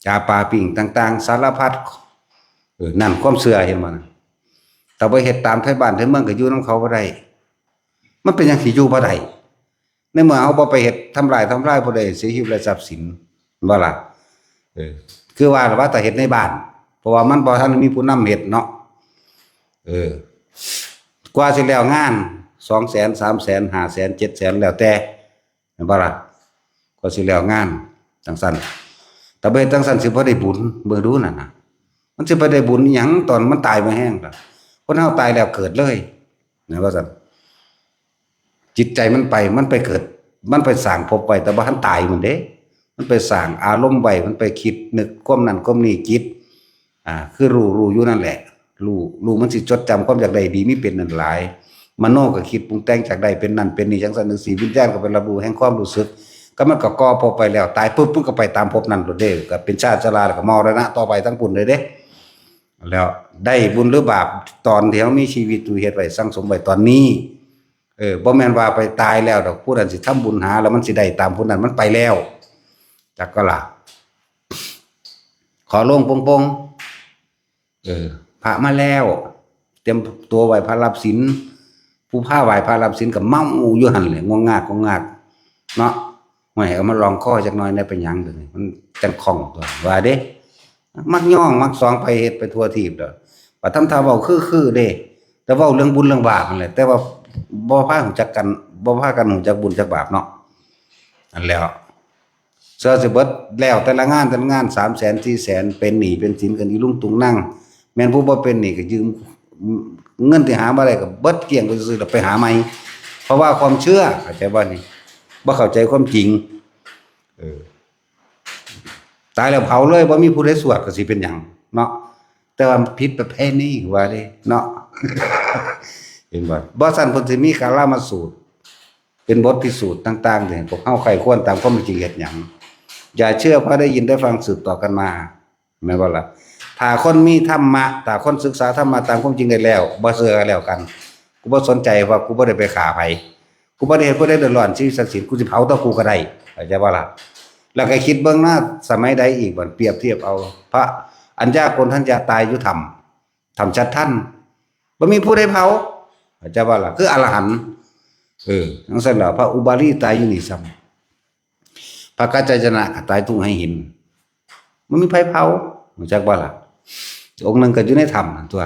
จาปาปิ้งต่างๆ สารพัด เออ นั่นความเชื่อ เห็นบ่นะ แต่บ่เฮ็ดตามไทบ้านไทเมืองก็อยู่นำเขาบ่ได้ มันเป็นหยังสิอยู่บ่ได้ ในเมื่อเฮาบ่ไปเฮ็ดทำลาย ทำลายผู้ใด เสียชีวิตและทรัพย์สิน บ่ล่ะ เออ คือว่าล่ะว่าแต่เฮ็ดในบ้าน เพราะว่ามันบ่ทันมีผู้นำเฮ็ดเนาะ เออ กว่าสิแล้วงาน สองแสน สามแสน ห้าแสน เจ็ดแสน แล้วแต่ แม่นบ่ล่ะ กว่าสิแล้วงาน จั่งซั่น แต่บ่เฮ็ดจั่งซั่นสิบ่ได้บุญ เบิ่งดูนั่นน่ะ มันสิไปได้บุญอิหยัง ตอนมันตายบ่แห้งล่ะ คนเฮาตายแล้วเกิดเลย แม่นบ่ซั่น จิตใจมันไป มันไปเกิด มันไปสร้างภพไว้ แต่บ่ทันตายมันเด้ มันไปสร้างอารมณ์ไว้ มันไปคิดนึกความนั้นความนี้ จิต อ่า คือรู้ รู้อยู่นั่นแหละ รู้ รู้มันสิจดจำความอยากได้ดีมีเป็นนั่นหลาย มโนก็คิดปรุงแต่งอยากได้เป็นนั่นเป็นนี่ จั่งซั่นจั่งซี้ วิญญาณก็ไปรับรู้แห่งความรู้สึก ก็มันก็ก่อภพไปแล้ว ตายปุ๊บมันก็ไปตามภพนั้นโลดเด้ ก็เป็นชาติชรา แล้วก็มรณะต่อไปทั้งปุ้นเลยเด้ แล้วได้บุญหรือบาป ตอนที่เฮามีชีวิตอยู่ เฮ็ดไว้สั่งสมไว้ตอนนี้ เออ บ่แม่นว่าไปตายแล้วดอก ผู้นั้นสิทำบุญหา แล้วมันสิได้ตามผู้นั้น มันไปแล้ว จักก็ล่ะ ขอโล่งโป่งๆ เออ พระมาแล้ว เตรียมตัวไหว้พระรับศีล ผู้พาไหว้พระรับศีลก็เมาอยู่หั่นแหละ ง่วงงาก ง่วงงาก เนาะ ห้วย เอามาลองคอจักหน่อยได้เป็นหยังเดี๋ยวนี้ มันจังคล่องตัว ว่าเด้ มักย่อง มักสอง ไปเฮ็ดไปทั่วทีปเด้อ บัดทำท่าเว้าคือๆ เด้ แต่เว้าเรื่องบุญเรื่องบาปนั่นแหละ แต่ว่าบ่พารู้จักกัน บ่พากันรู้จักบุญจักบาปเนาะ นั่นแหล้ว เสื้อสิเบิดแล้วแต่ละงาน แต่ละงาน สามแสน สี่แสน เป็นหนี้เป็นสินกันอีลุงตุงนั่ง แม่นผู้บ่เป็นหนี้ก็ยืม เงินที่หามาได้ก็เบิดเกลี้ยงไปซื่อๆ แล้วไปหาใหม่ เพราะว่าความเชื่อ เข้าใจบ่นี่ บ่เข้าใจความจริง เออ ตายแล้วเผาเลย บ่มีผู้ใดสวดก็สิเป็นหยังเนาะ แต่ว่าผิดประเพณีว่าเด้เนาะ เห็นบ่ บ่ซั่นเพิ่นสิมีกาลามาสูตร เป็นบทพิสูจน์ต่างๆ ที่ให้พวกเฮาใคร่ครวญตามความเป็นจริงเฮ็ดหยัง อย่าเชื่อเพราะได้ยินได้ฟังสืบต่อกันมา แม่นบ่ล่ะ ถ้าคนมีธรรมะ ถ้าคนศึกษาธรรมะตามความจริงได้แล้ว บ่เชื่อก็แล้วกัน กูบ่สนใจ ว่ากูบ่ได้ไปฆ่าไผ กูบ่ได้เฮ็ดผู้ใดเดือดร้อนชีวิตทรัพย์สิน กูสิเผาตัวกูก็ได้ เข้าใจบ่ล่ะ แล้วก็คิดเบิ่งนะ สมัยใดอีกบัด เปรียบเทียบเอา พระอัญญาโกณฑัญญะตายอยู่ถ้ำ ถ้ำฉัตรทัน บ่มีผู้ใดเผา เข้าใจบ่ล่ะ คืออรหันต์ เออ จั่งซั่นแล้ว พระอุบาลีตายอยู่นี่ซ้ำ พระกัจจายนะก็ตายทุ่งไหหิน บ่มีไผเผา รู้จักบ่ล่ะ องค์หนึ่งก็อยู่ในถ้ำนั่นตั๊ว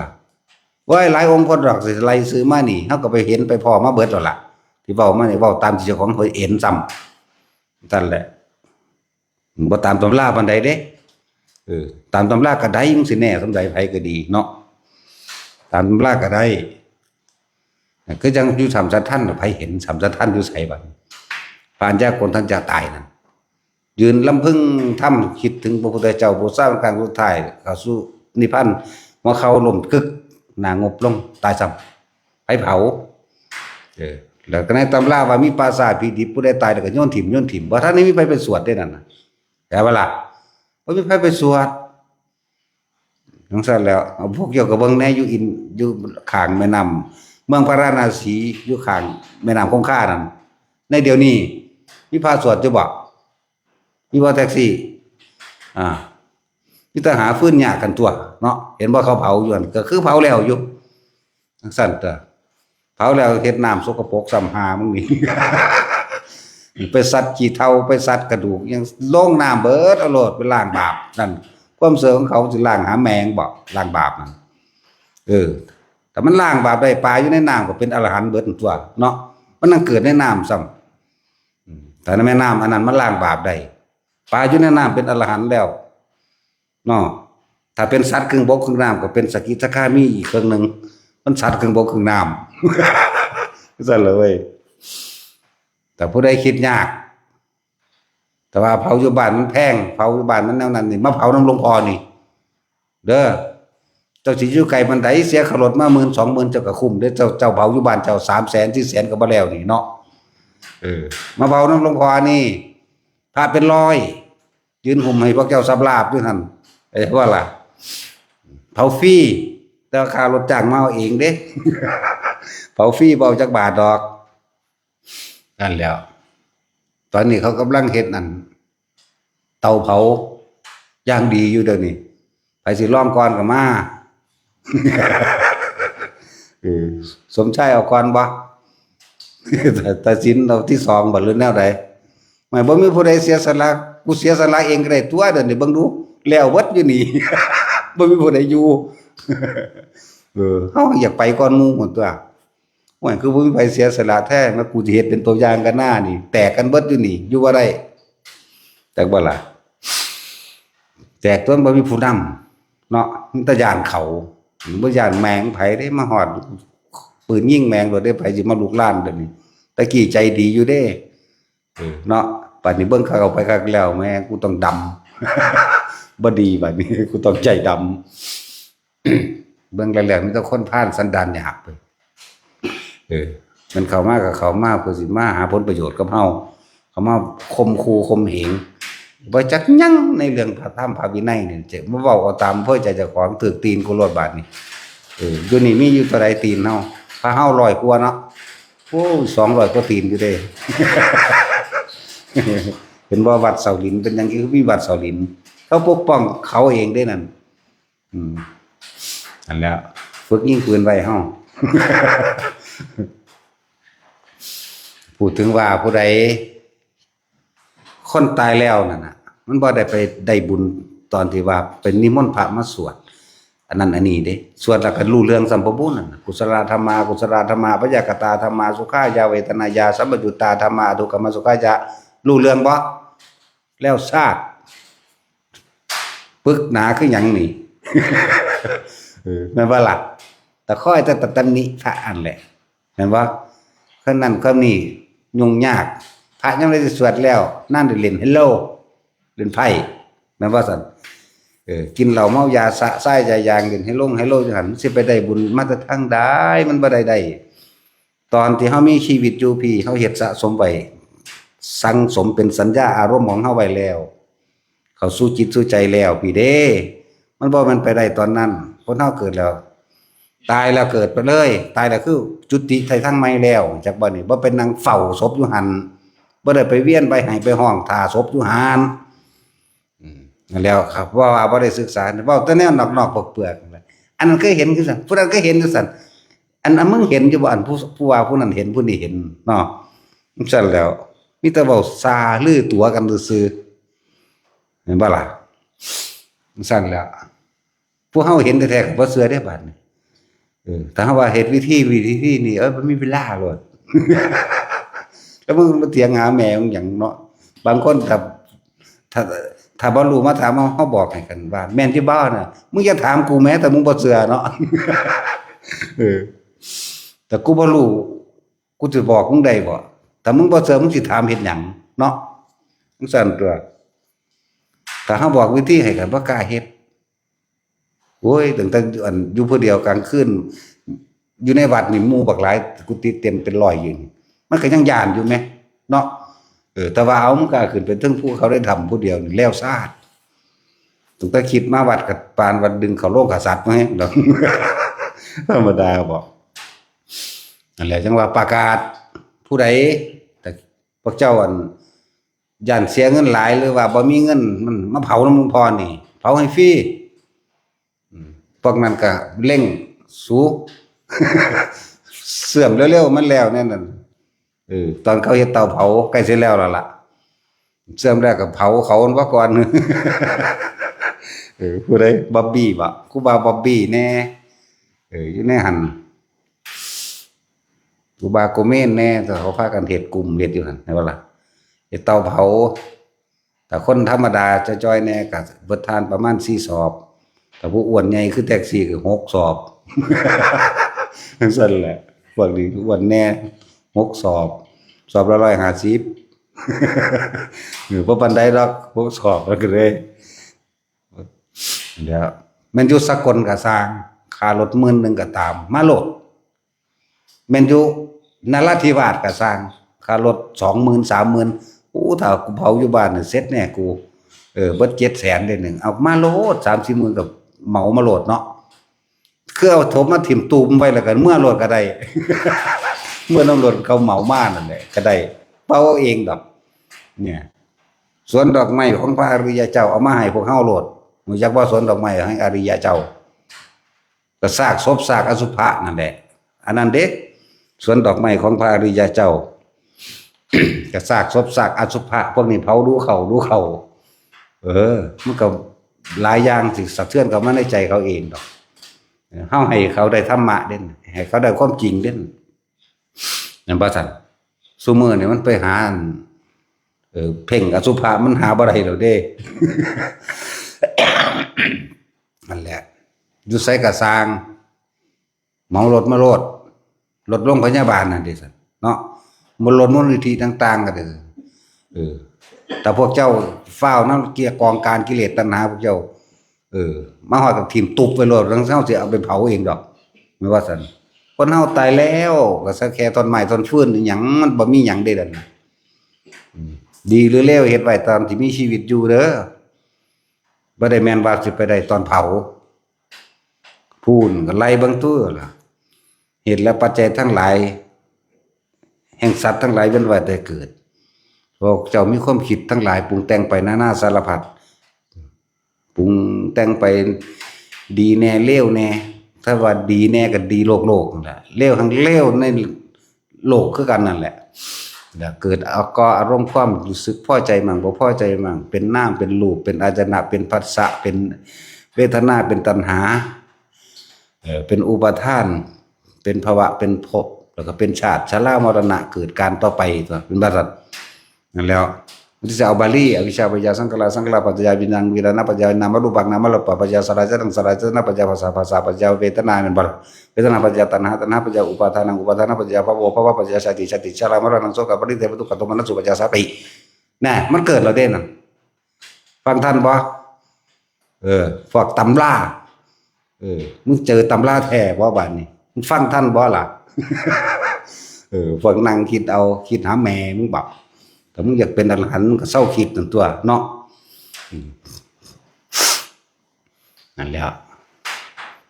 โอ้ย หลายองค์โพดดอก สิไล่ชื่อมานี่ เฮาก็ไปเห็นไปพ้อมาเบิดแล้วล่ะ ที่เว้ามานี่ เว้าตามที่เจ้าของเพิ่นเห็นซ้ำ ซั่นแหละ บ่ตามตำราปานใดเด้ เออ ตามตำราก็ได้ จั่งซี้แหน่ สำใดไผก็ดีเนาะ ตามตำราก็ได้ คือจั่งอยู่ถ้ำสะทัน ไผเห็นถ้ำสะทันอยู่ไสบัดนี้ พระอัญญาโกณฑัญจะตายนั่น ยืนลำพึงทำ คิดถึงพระพุทธเจ้า บูชาเป็นครั้งสุดท้าย เข้าสู่นิพพาน หัวเข่าล้มกึก หน้างบลง ตายซ้ำ ไผเผา เออ แล้วก็ในตำราว่ามีป่าช้าผีดิบ ผู้ใดตายแล้วก็โยนถิ่ม โยนถิ่ม บ่ทันได้มีไผไปสวดเด้นั่นน่ะ เข้าใจบ่ล่ะ บ่มีไผไปสวด จั่งซั่นแล้ว เอาพวกเจ้าก็เบิ่งแหน่ อยู่อิน อยู่ข้างแม่น้ำ เมืองพาราณสี อยู่ข้างแม่น้ำคงคานั่น ในเดี๋ยวนี้ มีพระสวดอยู่บ่ มีบ่แท็กซี่ อ่า มีแต่หาฟืนยากกันตั๊วเนาะ เห็นบ่เขาเผาอยู่หั่น ก็คือเผาแล้วอยู่ จั่งซั่นตั๊ว เผาแล้วเฮ็ดน้ำสกปรกซ้ำ ห่ามึงนี่ ไปซัดขี้เถ้า ไปซัดกระดูก ยังลงน้ำเบิดเอาโลด ไปล้างบาปนั่น ความเชื่อของเขาสิล้างหาแมงบ่ ล้างบาปนั่น เออ ถ้ามันล้างบาปได้ ปลาอยู่ในน้ำก็เป็นอรหันต์เบิดตั๊วเนาะ มันนั่งเกิดในน้ำซ้ำ อืม แต่ในแม่น้ำอันนั้นมันล้างบาปได้ ปลาอยู่ในน้ำเป็นอรหันต์แล้วเนาะ ถ้าเป็นสัตว์ครึ่งบกครึ่งน้ำก็เป็นสกิทาคามีอีกครึ่งหนึ่ง มันสัตว์ครึ่งบกครึ่งน้ำ ซั่นเลยเว้ย แต่ผู้ใดคิดยาก แต่ว่าเผาอยู่บ้านมันแพง เผาอยู่บ้านมันแนวนั้นนี่ มาเผานำหลวงพ่อนี่ เด้อ เจ้าสิอยู่ไกลปานใด เสียค่ารถมาหมื่นสองหมื่น เจ้าก็คุ้มเด้อ เจ้า เจ้าเผาอยู่บ้านเจ้า สามแสน สี่แสน ก็บ่แล้วนี่เนาะ เออ มาเผานำหลวงพ่อนี่ พระเป็นร้อย ยืนห่มให้พวกเจ้าสำราบอยู่หั่น เอ้ย ว่าล่ะ เผาฟรี แต่ว่าค่ารถจ้างมาเอาเองเด้ เผาฟรี บ่เอาจักบาทดอก นั่นแหล้ว ตอนนี้เขากำลังเฮ็ดนั่น เตาเผา อย่างดีอยู่เดี๋ยวนี้ ไผสิลองก่อนก็มา เออ สมชายเอาก่อนบ่ ตัดสินเอาที่สองบ่ หรือแนวใด ไม่ บ่มีผู้ใดเสียสละ กูเสียสละเองก็ได้ตั๊ว เดี๋ยวนี้เบิ่งดู แล้วเบิดอยู่นี่ บ่มีผู้ใดอยู่ เออ เฮาอยากไปก่อนหมู่หมดตั๊ว โอ้ย คือบ่มีไผเสียสละแท้ มากูสิเฮ็ดเป็นตัวอย่างกันหน้านี่ แตกกันเบิดอยู่นี่ อยู่บ่ได้ จักบ่ล่ะ แตกตั๊ว บ่มีผู้นำเนาะ มันแต่ย้านเขา บ่ย้านแมงไผเด้ มาฮอด ปืนยิงแมงโลดเด้ ไผสิมาลุกลานเดี๋ยวนี้ แต่กี้ใจดีอยู่เด้ เออ เนาะ บัดนี้เบิ่งคักเอาไปคักแล้ว แม่ง กูต้องดำ บ่ดี บัดนี้ กูต้องใจดำ เบิ่งแล้วๆ มีแต่คนพาลสันดานหยาบเว้ย เออ มันเข้ามาก็เข้ามาเพื่อสิมาหาผลประโยชน์กับเฮา เข้ามาข่มขู่ข่มเหง บ่จักหยังในเรื่องพระธรรมพระวินัยนี่ จะมาเว้าเอาตามอำเภอใจเจ้าของ ถืกตีนกูโลดบาดนี้ เออ อยู่นี่มีอยู่เท่าใดตีนเฮา พระเฮาร้อยกว่าเนาะ โอ้ย สองร้อยกว่าตีนอยู่เด้ เห็นบ่ วัดเสาหลิน เป็นหยังคือมีวัดเสาหลิน เขาปกป้องเขาเองเด้นั่น อืม อันแล้ว ฝึกยิงปืนไว้เฮา พูดถึงว่าผู้ใด คนตายแล้วนั่นน่ะ มันบ่ได้ไปได้บุญตอนที่ว่าเป็นนิมนต์พระมาสวด อันนั้นอันนี้เด้ สวดแล้วก็รู้เรื่องสัมปบุญนั่นน่ะ กุศลธรรมา กุศลธรรมา พยากตาธรรมา สุขายาเวทนายา สัมปยุตตาธรรมา ทุกขมสุขายา รู้เรื่องบ่ แล้วซาด ปึกหนาคือหยังนี่ เออ แม่นบ่ล่ะ แต่คอยแต่ตำหนิพระอันแหละ แม่นบ่ คนนั้นคนนี้ยุ่งยาก พระยังได้สวดแล้ว นั่นได้เล่นเฮลโล เล่นไพ่ แม่นบ่ซั่น เออ กินเหล้าเมายาสะสายยายาง เล่นไฮลงไฮโลอยู่หั่น มันสิไปได้บุญมาแต่ทางใด มันบ่ได้ได้ ตอนที่เฮามีชีวิตอยู่พี้ เฮาเฮ็ดสะสมไว้ สั่งสมเป็นสัญญาอารมณ์ของเฮาไว้แล้ว เข้าสู่จิตสู่ใจแล้วพี้เด้ มันบ่แม่นไปได้ตอนนั้น คนเฮาเกิดแล้ว ตายแล้วเกิดไปเลย ตายแล้วคือจุติไถ่ทางใหม่แล้ว จักบ่นี่ บ่ไปนั่งเฝ้าศพอยู่หั่น บ่ได้ไปเวียนไปไห้ไปฮ้องถ่าศพอยู่หั่น อืม นั่นแล้วครับ เพราะว่าบ่ได้ศึกษา เว้าแต่แนวนอกๆ เปลือกๆ นั่นแหละ อันนั้นเคยเห็นคือซั่น ผู้นั้นเคยเห็นคือซั่น อัน อันมึงเห็นอยู่บ่ อันผู้ ผู้ว่าผู้นั้นเห็น ผู้นี้เห็นเนาะ จั่งซั่นแล้ว มีแต่เว้าส่าลือตั๋วกันซื่อๆ เห็นบ่ล่ะ จั่งซั่นแล้ว ผู้เฮาเห็นแท้ๆ ก็บ่เชื่อเด้บาดนี้ เออ ถ้าหากว่าเฮ็ดวิธี วิธีนี้ เอ้ย มันมีเวลาโลด แล้วมึงมาเถียงหาแม่มึงหยังเนาะ บางคนถ้า ถ้า ถ้าบ่รู้มาถามเฮา เฮาบอกให้กันว่า แม่นอยู่บ่น่ะ มึงอย่าถามกูแม้ แต่มึงบ่เชื่อเนาะ เออ แต่กูบ่รู้ กูสิบอกมึงได้บ่ ถ้ามึงบ่เชื่อ มึงสิถามเฮ็ดหยังเนาะ จั่งซั้นตั๊ว ถ้าเฮาบอกวิธีให้กัน บ่กล้าเฮ็ด โอ้ย ตั้งแต่อันอยู่ผู้เดียวกลางคืน อยู่ในวัดนี่หมู่บักหลาย กุฏิเต็มเป็นร้อยอยู่นี่ มันก็ยังย้านอยู่แหมเนาะ เออ แต่ว่าเอา มึงกล้าขึ้นไปเทิงภูเขาได้ถ้ำผู้เดียวนี่ แล้วซาด ตั้งแต่คิดมาวัดกับปานวัดดึงเขาโลกกษัตริย์มาแฮงดอก ธรรมดาบ่ นั่นแหละ จั่งว่าประกาศ ผู้ใด แต่พวกเจ้าอัน ย้านเสียเงินหลาย หรือว่าบ่มีเงิน มันมาเผานำหลวงพ่อนี่ เผาให้ฟรี อืม พวกนั้นก็เร่งสู เสื่อมเร็วๆ มันแล้วแน่นั่น เออ ตอนเขาเฮ็ดเตาเผาใกล้สิแล้วแล้วล่ะ เสื่อมแล้วก็เผาเขาว่าก่อน เออ ผู้ใด บ๊อบบี้บ่ ครูบาบ๊อบบี้แน่ เออ อยู่ในหั่น ครูบาโกเมนแน่ แต่เขาพากันเฮ็ดกลุ่มเฮ็ดอยู่หั่น เห็นบ่ล่ะ เฮ็ดเตาเผา ถ้าคนธรรมดาจ่อยๆ แน่ก็เบิดทานประมาณสี่สอบ ถ้าผู้อ้วนใหญ่คือแท็กซี่ก็หกสอบ จั่งซั้นแหละ พวกนี้อ้วนแน่ หกสอบ สอบละร้อยห้าสิบ เออ บ่ปานใดดอก หกสอบ แล้วก็เลย เดี๋ยว แม่นอยู่สกลก็ซ่าง ค่ารถหมื่นหนึ่งก็ตาม มาโลด แม่นอยู่นราธิวาสก็ซ่าง ค่ารถสองหมื่น สามหมื่น โอ้ ถ้ากูเผาอยู่บ้านน่ะ เสร็จแน่กู เออ เบิดเจ็ดแสนเด้หนึ่ง เอามาโลด สามสี่หมื่น ก็เหมามาโลดเนาะ คือเอาศพมาถิ่มตูมไว้แล้วก็เมือโลดก็ได้ เมือนำรถเขาเหมามานั่นแหละ ก็ได้ เผาเอาเองดอก เนี่ย สวนดอกไม้ของพระอริยเจ้าเอามาให้พวกเฮาโลด รู้จักบ่ สวนดอกไม้ของอริยเจ้า ก็ซากศพซากอสุภะนั่นแหละ อันนั้นเด้ สวนดอกไม้ของพระอริยเจ้า ก็ซากศพซากอสุภะ พวกนี้เผาดูเขาดูเขา เออ มันก็หลายอย่างสิสะเทือนเข้ามาในใจเขาเองดอก เฮาให้เขาได้ธรรมะเด้ ให้เขาได้ความจริงเด้ แม่นบ่ซั่น ซุมื้อนี่มันไปหาอัน เออ เพ่งอสุภะมันหาบ่ได้ดอกเด้ นั่นแหละ อยู่ไสก็ซ่าง เหมารถมาโลด รถโรงพยาบาลนั่นเด้ซั่นเนาะ บ่รถมูลนิธิต่างๆ ก็เด้อ เออ แต่พวกเจ้าฟ้าวนำเกียร์กองการกิเลสตัณหาพวกเจ้า เออ มาฮอดก็ถิ่มตุ๊บไว้โลด แล้วเฮาสิเอาไปเผาเองดอก แม่นว่าซั่น คนเฮาตายแล้ว ก็สักแค่ท่อนไม้ท่อนฟืนอิหยัง มันบ่มีหยังเด้นั่นน่ะ อืม ดีหรือเลว เฮ็ดไว้ตอนที่มีชีวิตอยู่เด้อ บ่ได้แม่นว่าสิไปได้ตอนเผา พู้นก็ไล่เบิ่งตัวล่ะ เหตุและปัจจัยทั้งหลาย แห่งสัตว์ทั้งหลายเวียนว่ายแต่เกิด พวกเจ้ามีความคิดทั้งหลายปรุงแต่งไปนานาสารพัด ปรุงแต่งไปดีแน่เลวแน่ ถ้าว่าดีแน่ก็ดีโลกๆ นั่นแหละ เลวทั้งเลวในโลกคือกันนั่นแหละ แล้วเกิดเอาก่ออารมณ์ความรู้สึกพอใจมั่งบ่พอใจมั่ง เป็นนามเป็นรูป เป็นอายตนะ เป็นผัสสะ เป็นเวทนา เป็นตัณหา เอ่อ เป็นอุปาทาน เป็นภวะ เป็นภพ แล้วก็เป็นชาติ ชรามรณะ เกิดการต่อไป ตัวเป็นว่าซั่น นั่นแล้ว มันสิเอาบาลี อวิชชาปัจจยาสังขารา สังขาราปัจจยาวิญญาณ วิญญาณปัจจยานามรูปัง นามรูปปัจจยาสัญญาสัญญาปัจจยาผัสสะ ผัสสะปัจจยาเวทนา แม่นบ่ล่ะ เวทนาปัจจยาตัณหา ตัณหาปัจจยาอุปาทานัง อุปาทานปัจจยาภวะ ภวะปัจจยาชาติ ชาติชรามรณะโสกะปริเทวทุกขโทมนัสอุปาทาสาติ นะ มันเกิดแล้วเด้นั่น ฟังทันบ่ เออ พวกตำรา เออ มึงเจอตำราแท้บ่บาดนี้ มึงฟังทันบ่ล่ะ เออ พวกนั่งคิดเอา คิดหาแม่มึงบ่ ถ้ามึงอยากเป็นอรหันต์ มึงก็เซาคิดนั่นตัวเนาะ อืม นั่นแหละ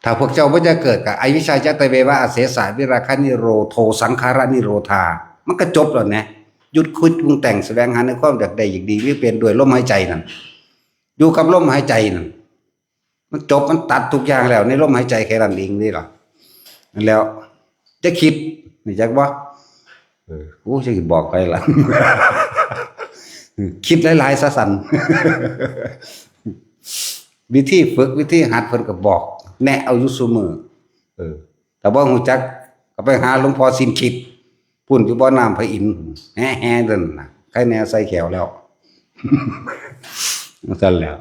ถ้าพวกเจ้าบ่จะเกิดกับอวิชชา จะตะเววะ อเสสะ วิราคะนิโรโท สังขารนิโรธา มันก็จบแล้วนะ หยุดคิดปรุงแต่ง แสวงหาในความอยากได้อยากดี มีเป็นด้วยลมหายใจนั่น อยู่กับลมหายใจนั่น มันจบ มันตัดทุกอย่างแล้ว ในลมหายใจแค่นั้นเองนี่หรอ นั่นแล้ว จะคิด นี่จักบ่ เออ กูจะบอกไปละ คิดหลายๆ ซะสัน วิธีฝึก วิธีหัด เพิ่นก็บอก แนะเอาอยู่ซุมื้อ เออ แต่ว่าหูจักก็ไปหาหลวงพ่อสินคิด พุ่นอยู่บ่อน้ำพระอินทร์ แฮ่ๆนั่นน่ะ ใครแน่ใส่แขวแล้ว นั่นแหละ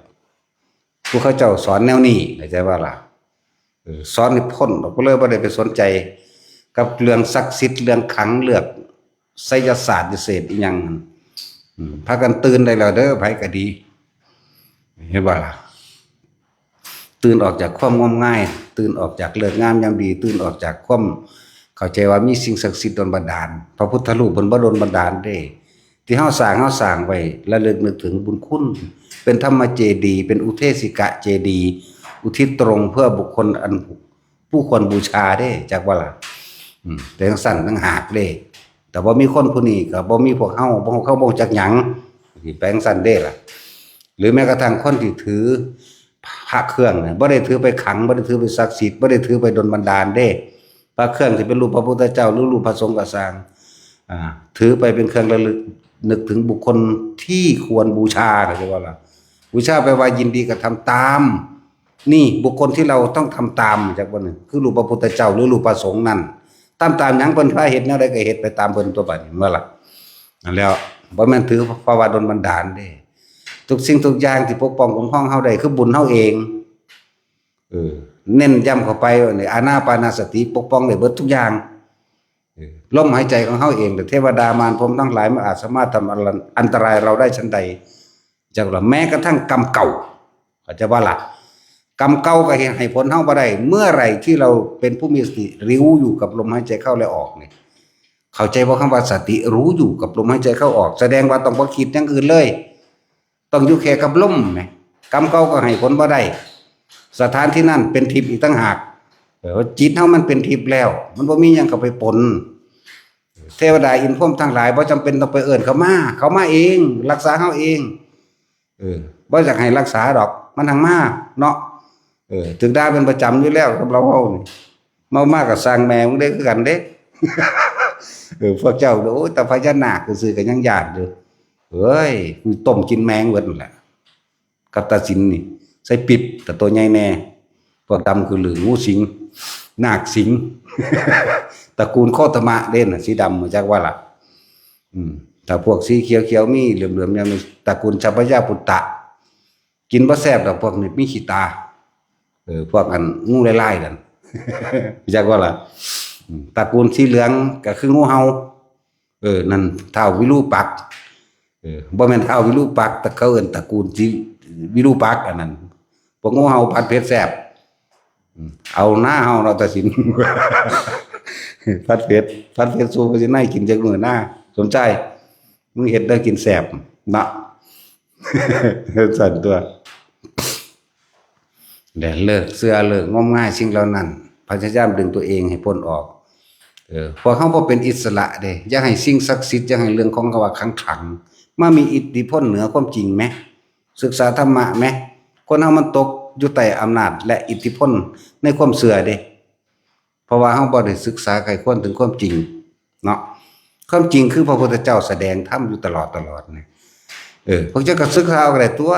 ผู้เขาเจ้าสอนแนวนี้ เข้าใจว่าล่ะ เออ สอนให้พ้นออกไปเลย บ่ได้ไปสนใจ กับเรื่องศักดิ์สิทธิ์ เรื่องขัง เรื่องไสยศาสตร์วิเศษอีหยัง อืม พากันตื่นได้แล้วเด้อ ไผก็ดี เห็นบ่ล่ะ ตื่นออกจากความงมงาย ตื่นออกจากเลิกงามยามดี ตื่นออกจากความเข้าใจว่ามีสิ่งศักดิ์สิทธิ์ดลบันดาล พระพุทธรูปเพิ่นบ่ดลบันดาลเด้ ที่เฮาสร้าง เฮาสร้างไว้ระลึกนึกถึงบุญคุณ เป็นธรรมเจดีย์ เป็นอุเทสิกะเจดีย์ อุทิศตรงเพื่อบุคคลอันผู้ควรบูชาเด้ จักว่าล่ะ อืม แต่จั่งซั้นต่างหากเด้ แต่บ่มีคนผู้นี้ก็บ่มีพวกเฮา บ่ เขาบ่จักหยัง สิไปจั่งซั้นเด้ล่ะ หรือแม้กระทั่งคนที่ถือพระเครื่องน่ะ บ่ได้ถือไปขัง บ่ได้ถือไปศักดิ์สิทธิ์ บ่ได้ถือไปดลบันดาลเด้ พระเครื่องที่เป็นรูปพระพุทธเจ้าหรือรูปพระสงฆ์ก็ซ่าง อ่า ถือไปเป็นเครื่องระลึกนึกถึงบุคคลที่ควรบูชา เข้าใจว่าล่ะ บูชาแปลว่ายินดีกระทำตาม นี่บุคคลที่เราต้องทำตามจากบ่าหนึ่ง คือรูปพระพุทธเจ้าหรือรูปพระสงฆ์นั่น ตาม ตามหยังเพิ่นพาเฮ็ดแนวใดก็เฮ็ดไปตามเพิ่นตัวบัดนี้ แม่นบ่ล่ะ นั่นแล้ว บ่แม่นถือเพราะว่าดลบันดาลเด้ ทุกสิ่งทุกอย่างที่ปกป้องคุ้มครองเฮาได้คือบุญเฮาเอง เออ เน้นย้ำเข้าไปว่านี่ อานาปานสติปกป้องได้เบิดทุกอย่าง เออ ลมหายใจของเฮาเอง แต่เทวดามารพรหมทั้งหลายมันอาจสามารถทำอันตรายเราได้ฉันใด จักว่าแม้กระทั่งกรรมเก่า เข้าใจบ่ล่ะ กรรมเก่าก็เฮ็ดให้ผลเฮาบ่ได้ เมื่อไหร่ที่เราเป็นผู้มีสติรู้อยู่กับลมหายใจเข้าและออกนี่ เข้าใจบ่คำว่าสติรู้อยู่กับลมหายใจเข้าออก แสดงว่าต้องบ่คิดอย่างอื่นเลย ต้องอยู่แค่กับลมแหม กรรมเก่าก็ให้ผลบ่ได้ สถานที่นั่นเป็นทิพย์อีกต่างหาก เออ จิตเฮามันเป็นทิพย์แล้ว มันบ่มีหยังเข้าไปปน เทวดาอินทร์พรหมทั้งหลายบ่จำเป็นต้องไปเอิ้นเขามา เขามาเอง รักษาเฮาเอง เออ บ่อยากให้รักษาดอก มันหังมาเนาะ เออ ถืกด่าเป็นประจำอยู่แล้วกับเราเฮานี่ เมามาก็ซ่างแม่มึงเด้คือกันเด้ เออ พวกเจ้า โอ้ย แต่พญานาคซื่อๆก็ยังย้านอยู่ เฮ้ย กูต้มกินแมงเบิดนั่นแหละ กับตาสินนี่ ใส่ปิ๊บ แต่ตัวใหญ่แน่ พวกดำคือหรืองูสิง นาคสิง ตระกูลโคตมะเด้น่ะ สีดำ รู้จักว่าล่ะ อืม ถ้าพวกสีเขียวๆ มีเหลืองๆ เนี่ย ตระกูลชัพพยาปุตตะ กินบ่แซ่บดอก พวกนี้มีขี้ตา เออ พวกอันงูลายๆ นั่น รู้จักว่าล่ะ อืม ตระกูลสีเหลืองก็คืองูเห่า เออ นั่นท้าววิรูปักษ์ เออ บ่แม่นท้าววิรูปักษ์ แต่เขาเอิ้นตระกูลสีวิรูปักษ์ อันนั้น พวกงูเห่าผัดเผ็ดแซ่บ อืม เอาหน้าเฮาเนาะ ตาสิน ผัดเผ็ด ผัดเผ็ดสู้ไปสิ นายกินจักมื้อหน้า สมใจ มึงเฮ็ดได้กินแซ่บเนาะ สั่นตัว และเลิกเชื่อ เลิกงมงายสิ่งเหล่านั้น พยายามดึงตัวเองให้พ้นออก เออ พวกเฮาบ่เป็นอิสระเด้ อย่าให้สิ่งศักดิ์สิทธิ์ อย่าให้เรื่องของคำว่าขังๆ มามีอิทธิพลเหนือความจริงแหม ศึกษาธรรมะแหม คนเฮามันตกอยู่ใต้อำนาจและอิทธิพลในความเชื่อเด้ เพราะว่าเฮาบ่ได้ศึกษาใคร่ครวญถึงความจริงเนาะ ความจริงคือพระพุทธเจ้าแสดงธรรมอยู่ตลอดตลอดนี่ เออ พวกเจ้าก็ศึกษาเอาก็ได้ตัว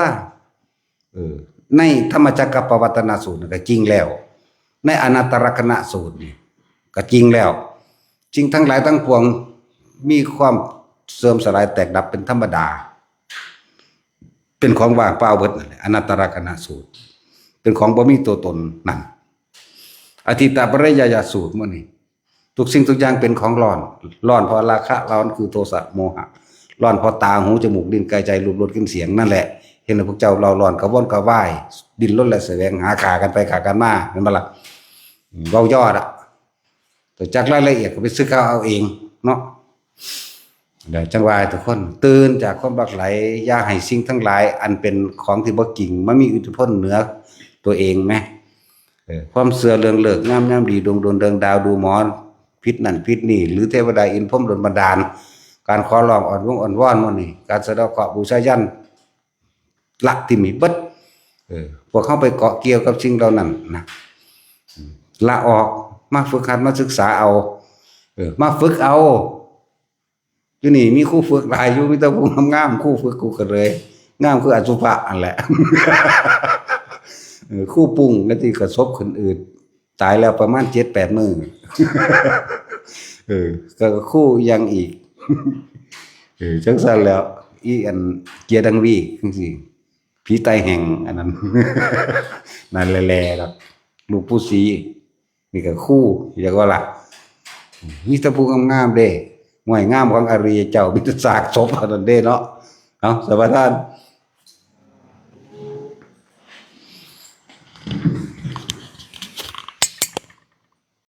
เออ ในธรรมจักรกัปปวัตตนสูตรนี่ก็จริงแล้ว ในอนัตตลักษณสูตรนี่ก็จริงแล้ว สิ่งทั้งหลายทั้งปวงมีความเสื่อมสลายแตกดับเป็นธรรมดา เป็นของว่างเปล่าเบิดนั่นแหละ อนัตตลักษณสูตร เป็นของบ่มีตัวตนนั่น อธิตตปริยายสูตรหมดนี่ ทุกสิ่งทุกอย่างเป็นของร้อน ร้อนเพราะราคะ ร้อนคือโทสะโมหะ ร้อนเพราะตา หู จมูก ลิ้น กาย ใจ รูป รส กลิ่น เสียง นั่นแหละ เห็นพวกเจ้าเร่าร้อนกระวนกระวาย ดิ้นรนและแสวงหา ฆ่ากันไปฆ่ากันมา เห็นบ่ล่ะ เว้ายอดอะ แต่จักรายละเอียดก็ไปศึกษาเอาเองเนาะ เดี๋ยวจั่งว่าให้ทุกคนตื่นจากความหลับไหล อย่าให้สิ่งทั้งหลายอันเป็นของที่บ่จริงมามีอิทธิพลเหนือตัวเองแหม เออ ความเชื่อเรื่องฤกษ์งามยามดี ดวงเดือนเดือนดาว ดูหมอ ผิดนั่นผิดนี่ หรือเทวดาอินทร์พรหมดลบันดาล การขอร้องอ้อนวงอ้อนวอนหมู่นี้ การสะเดาะเคราะห์บูชายัญ ละทิ่มให้เบิด เออ พวกเฮาไปเกาะเกี่ยวกับสิ่งเหล่านั้นนะ ละออก มาฝึกหัด มาศึกษาเอา เออ มาฝึกเอา อยู่นี่มีครูฝึกหลายอยู่ มีแต่ผู้งามๆ ครูฝึกกูก็เลย งามคืออสุภะนั่นแหละ เออ ครูปุ้งก็ที่กระสบคนอื่น ตายแล้วประมาณเจ็ดแปดมื้อ เออ ก็คู่ยังอีก เออ จังซั่นแล้ว อีอันเกียร์ดังวีกจังซี่ ผีไตแห่งอันนั้น นั่นแหละๆดอก ลูกปู่ศรี นี่ก็คู่ อยากว่าล่ะ มีแต่ผู้งามๆเด้ ห้วยงามของอริยเจ้า มีแต่ซากศพเท่านั้นเด้เนาะ เอา สวัสดีท่าน